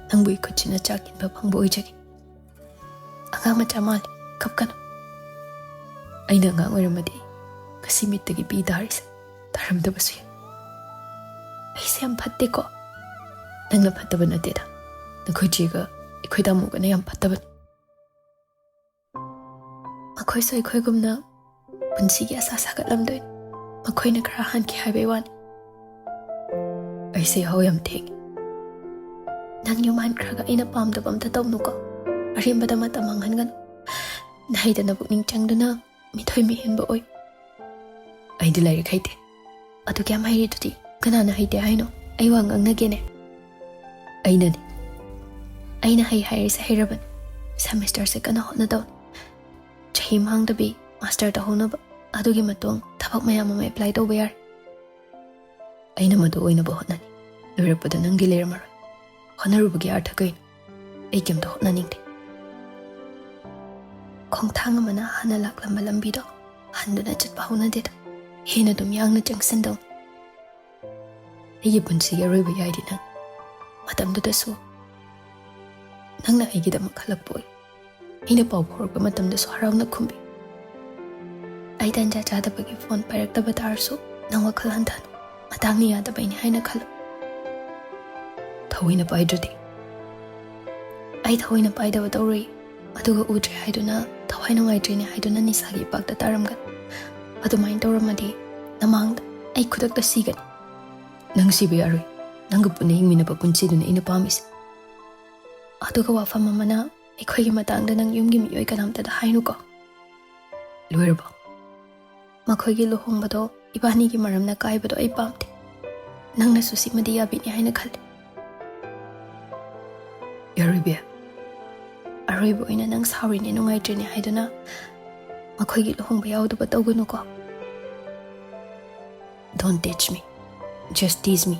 ꯅꯪꯕꯨ ꯏꯈꯨꯠꯁꯤꯅ ꯆꯥꯛ ꯏꯟꯕ ꯐꯪꯕ ꯑꯣꯏꯖꯒꯦ꯫ ꯑꯉꯥꯡ ꯃꯆꯥ ꯃꯥꯜꯂꯦ, ꯀꯞꯀꯅꯨ꯫ ꯑꯩꯅ ꯑꯉꯥꯡ ꯑꯣꯏꯔꯝꯃꯗꯤ ꯉꯁꯤ ꯃꯤꯠꯇꯒꯤ ꯄꯤ ꯇꯥꯔꯤꯁꯦ ꯇꯥꯔꯝꯗꯕꯁꯨ ꯌꯥꯏ꯫ ꯑꯩꯁꯦ ꯌꯥꯝ ꯐꯠꯇꯦꯀꯣ?" "ꯅꯪꯅ ꯐꯠꯇꯕ ꯅꯠꯇꯦꯗ, ꯅꯈꯣꯏ ꯆꯦꯒ ꯑꯩꯈꯣꯏ ꯇꯥꯃꯣꯒꯅ ꯌꯥꯝ ꯐꯠꯇꯕꯅꯤ꯫ ꯃꯈꯣꯏꯁꯨ ꯑꯩꯈꯣꯏꯒꯨꯝꯅ ꯄꯨꯟꯁꯤꯒꯤ ꯑꯁꯥ ꯁꯥꯒꯠꯂꯝꯗꯣꯏꯅꯤ꯫ ꯃꯈꯣꯏꯅ ꯈꯔ ꯍꯥꯟꯈꯤ ꯍꯥꯏꯕꯩ ꯋꯥꯅꯤ꯫ ꯑꯩꯁꯦ ꯌꯥꯍꯧ ꯌꯥꯝ ꯊꯦꯡꯉꯤ꯫ ꯅꯪ ꯌꯨꯝ ꯍꯟꯈ꯭ꯔꯒ ꯑꯩꯅ ꯄꯥꯝꯗꯕ ꯑꯝꯇ ꯇꯧꯅꯨꯀꯣ꯫ ꯑꯔꯦꯝꯕꯗ ꯃꯇꯝ ꯃꯥꯡꯍꯟꯒꯅꯨ꯫ ꯅꯍꯩꯗꯅ ꯄꯨꯛꯅꯤꯡ ꯆꯪꯗꯨꯅ ꯃꯤꯊꯣꯏ ꯃꯤꯍꯦꯟꯕ ꯑꯣꯏ꯫ ꯑꯩꯗꯤ ꯂꯥꯏꯔꯤꯛ ꯍꯩꯇꯦ꯫ ꯑꯗꯨ ꯀꯌꯥꯝ ꯍꯩꯔꯤꯗꯨꯗꯤ? ꯀꯅꯥꯅ ꯍꯩꯇꯦ ꯍꯥꯏꯅꯣ? ꯑꯩ ꯋꯥ ꯉꯥꯡꯅꯒꯦꯅꯦ꯫ ꯑꯩꯅꯅꯤ꯫ ꯑꯩꯅ ꯍꯩ ꯍꯥꯏꯔꯤꯁꯦ ꯍꯩꯔꯕꯅꯤ꯫ ꯁꯦꯃꯤꯁꯇꯔꯁꯦ ꯀꯟꯅ ꯍꯣꯠꯅꯗꯧꯅꯤ꯫ ꯆꯍꯤ ꯃꯥꯡꯗꯕꯤ ꯃꯥꯁꯇꯔ ꯇꯧꯍꯧꯅꯕ꯫ ꯑꯗꯨꯒꯤ ꯃꯇꯨꯡ ꯊꯕꯛ ꯃꯌꯥꯝ ꯑꯃ ꯑꯦꯄ꯭ꯂꯥꯏ ꯇꯧꯕ ꯌꯥꯔꯦ꯫ ꯑꯩꯅ ꯃꯗꯨ ꯑꯣꯏꯅꯕ ꯍꯣꯠꯅꯅꯤ꯫ ꯂꯣꯏꯔꯛꯄꯗ ꯅꯪꯒꯤ ꯂꯩꯔꯝꯃꯔꯣꯏ꯫ ꯍꯣꯠꯅꯔꯨꯕꯒꯤ ꯑꯥꯔꯊ ꯀꯩꯅꯣ? ꯑꯩ ꯀꯩꯝꯇ ꯍꯣꯠꯅꯅꯤꯡꯗꯦ꯫ ꯈꯣꯡꯊꯥꯡ ꯑꯃꯅ ꯍꯥꯟꯅ ꯂꯥꯛꯂꯝꯕ ꯂꯝꯕꯤꯗꯣ ꯍꯟꯗꯨꯅ ꯆꯠꯄ ꯍꯧꯅꯗꯦꯗ꯫ ꯍꯦꯟꯅ ꯑꯗꯨꯝ ꯌꯥꯡꯅ ꯆꯪꯁꯤꯟꯗꯧ꯫ ꯑꯩꯒꯤ ꯄꯨꯟꯁꯤꯒꯤ ꯑꯔꯣꯏꯕ ꯌꯥꯏꯗꯤ ꯅꯪ꯫ ꯃꯇꯝꯗꯨꯗꯁꯨ ꯅꯪꯅ ꯑꯩꯒꯤꯗꯃꯛ ꯈꯜꯂꯛꯄ ꯑꯣꯏ꯫ ꯑꯩꯅ ꯄꯥꯎ ꯐꯥꯎꯔꯛꯄ ꯃꯇꯝꯗꯁꯨ ꯍꯔꯥꯎꯅ ꯈꯨꯝꯕꯤ꯫ ꯑꯩ ꯇꯟꯖꯥ ꯆꯥꯗꯕꯒꯤ ꯐꯣꯟ ꯄꯥꯏꯔꯛꯇꯕ ꯇꯥꯔꯁꯨ ꯅꯪ ꯋꯥꯈꯜ ꯍꯟꯊꯅꯨ꯫ ꯃꯇꯥꯡꯅ ꯌꯥꯗꯕꯩꯅꯤ ꯍꯥꯏꯅ ꯈꯜꯂꯨ꯫ ꯊꯑꯣꯏꯅ ꯄꯥꯏꯗ꯭ꯔꯗꯤ? ꯑꯩ ꯊꯑꯣꯏꯅ ꯄꯥꯏꯗꯕ ꯇꯧꯔꯨꯏ꯫ ꯑꯗꯨꯒ ꯎꯗ꯭ꯔꯦ ꯍꯥꯏꯗꯨꯅ ꯊꯋꯥꯏ ꯅꯨꯡꯉꯥꯏꯇ꯭ꯔꯤꯅꯦ ꯍꯥꯏꯗꯨꯅ ꯅꯤꯁꯥꯒꯤ ꯏꯄꯥꯛꯇ ꯇꯥꯔꯝꯒꯅꯤ꯫ ꯑꯗꯨꯃꯥꯏꯅ ꯇꯧꯔꯝꯃꯗꯤ ꯅꯃꯥꯡꯗ ꯑꯩ ꯈꯨꯗꯛꯇ ꯁꯤꯒꯅꯤ꯫ ꯅꯪ ꯁꯤꯕ ꯌꯥꯔꯣꯏ꯫ ꯅꯪꯒ ꯄꯨꯟꯅ ꯍꯤꯡꯃꯤꯟꯅꯕ ꯄꯨꯟꯁꯤꯗꯨꯅ ꯑꯩꯅ ꯄꯥꯝꯃꯤꯁꯦ꯫ ꯑꯗꯨꯒ ꯋꯥꯐꯝ ꯑꯃꯅ, ꯑꯩꯈꯣꯏꯒꯤ ꯃꯇꯥꯡꯗ ꯅꯪ ꯌꯨꯝꯒꯤ ꯃꯤꯑꯣꯏ ꯀꯅꯥꯝꯇꯗ ꯍꯥꯏꯅꯨꯀꯣ꯫ ꯂꯣꯏꯔꯕꯣ? ꯃꯈꯣꯏꯒꯤ ꯂꯨꯍꯣꯡꯕꯗꯣ ꯏꯕꯥꯅꯤꯒꯤ ꯃꯔꯝꯅ ꯀꯥꯏꯕꯗꯣ ꯑꯩ ꯄꯥꯝꯗꯦ꯫ ꯅꯪꯅꯁꯨ ꯁꯤꯃꯗꯤ ꯌꯥꯕꯤꯅꯤ ꯍꯥꯏꯅ ꯈꯜꯂꯤ꯫ ꯌꯥꯔꯣꯏ ꯕꯦ꯫ ꯑꯔꯣꯏꯕ ꯑꯣꯏꯅ ꯅꯪ ꯁꯥꯎꯔꯤꯅꯦ, ꯅꯨꯡꯉꯥꯏꯇ꯭ꯔꯤꯅꯦ ꯍꯥꯏꯗꯨꯅ ꯃꯈꯣꯏꯒꯤ ꯂꯨꯍꯣꯡꯕ ꯌꯥꯎꯗꯕ ꯇꯧꯒꯅꯨꯀꯣ꯫ Don't teach me, just tease me.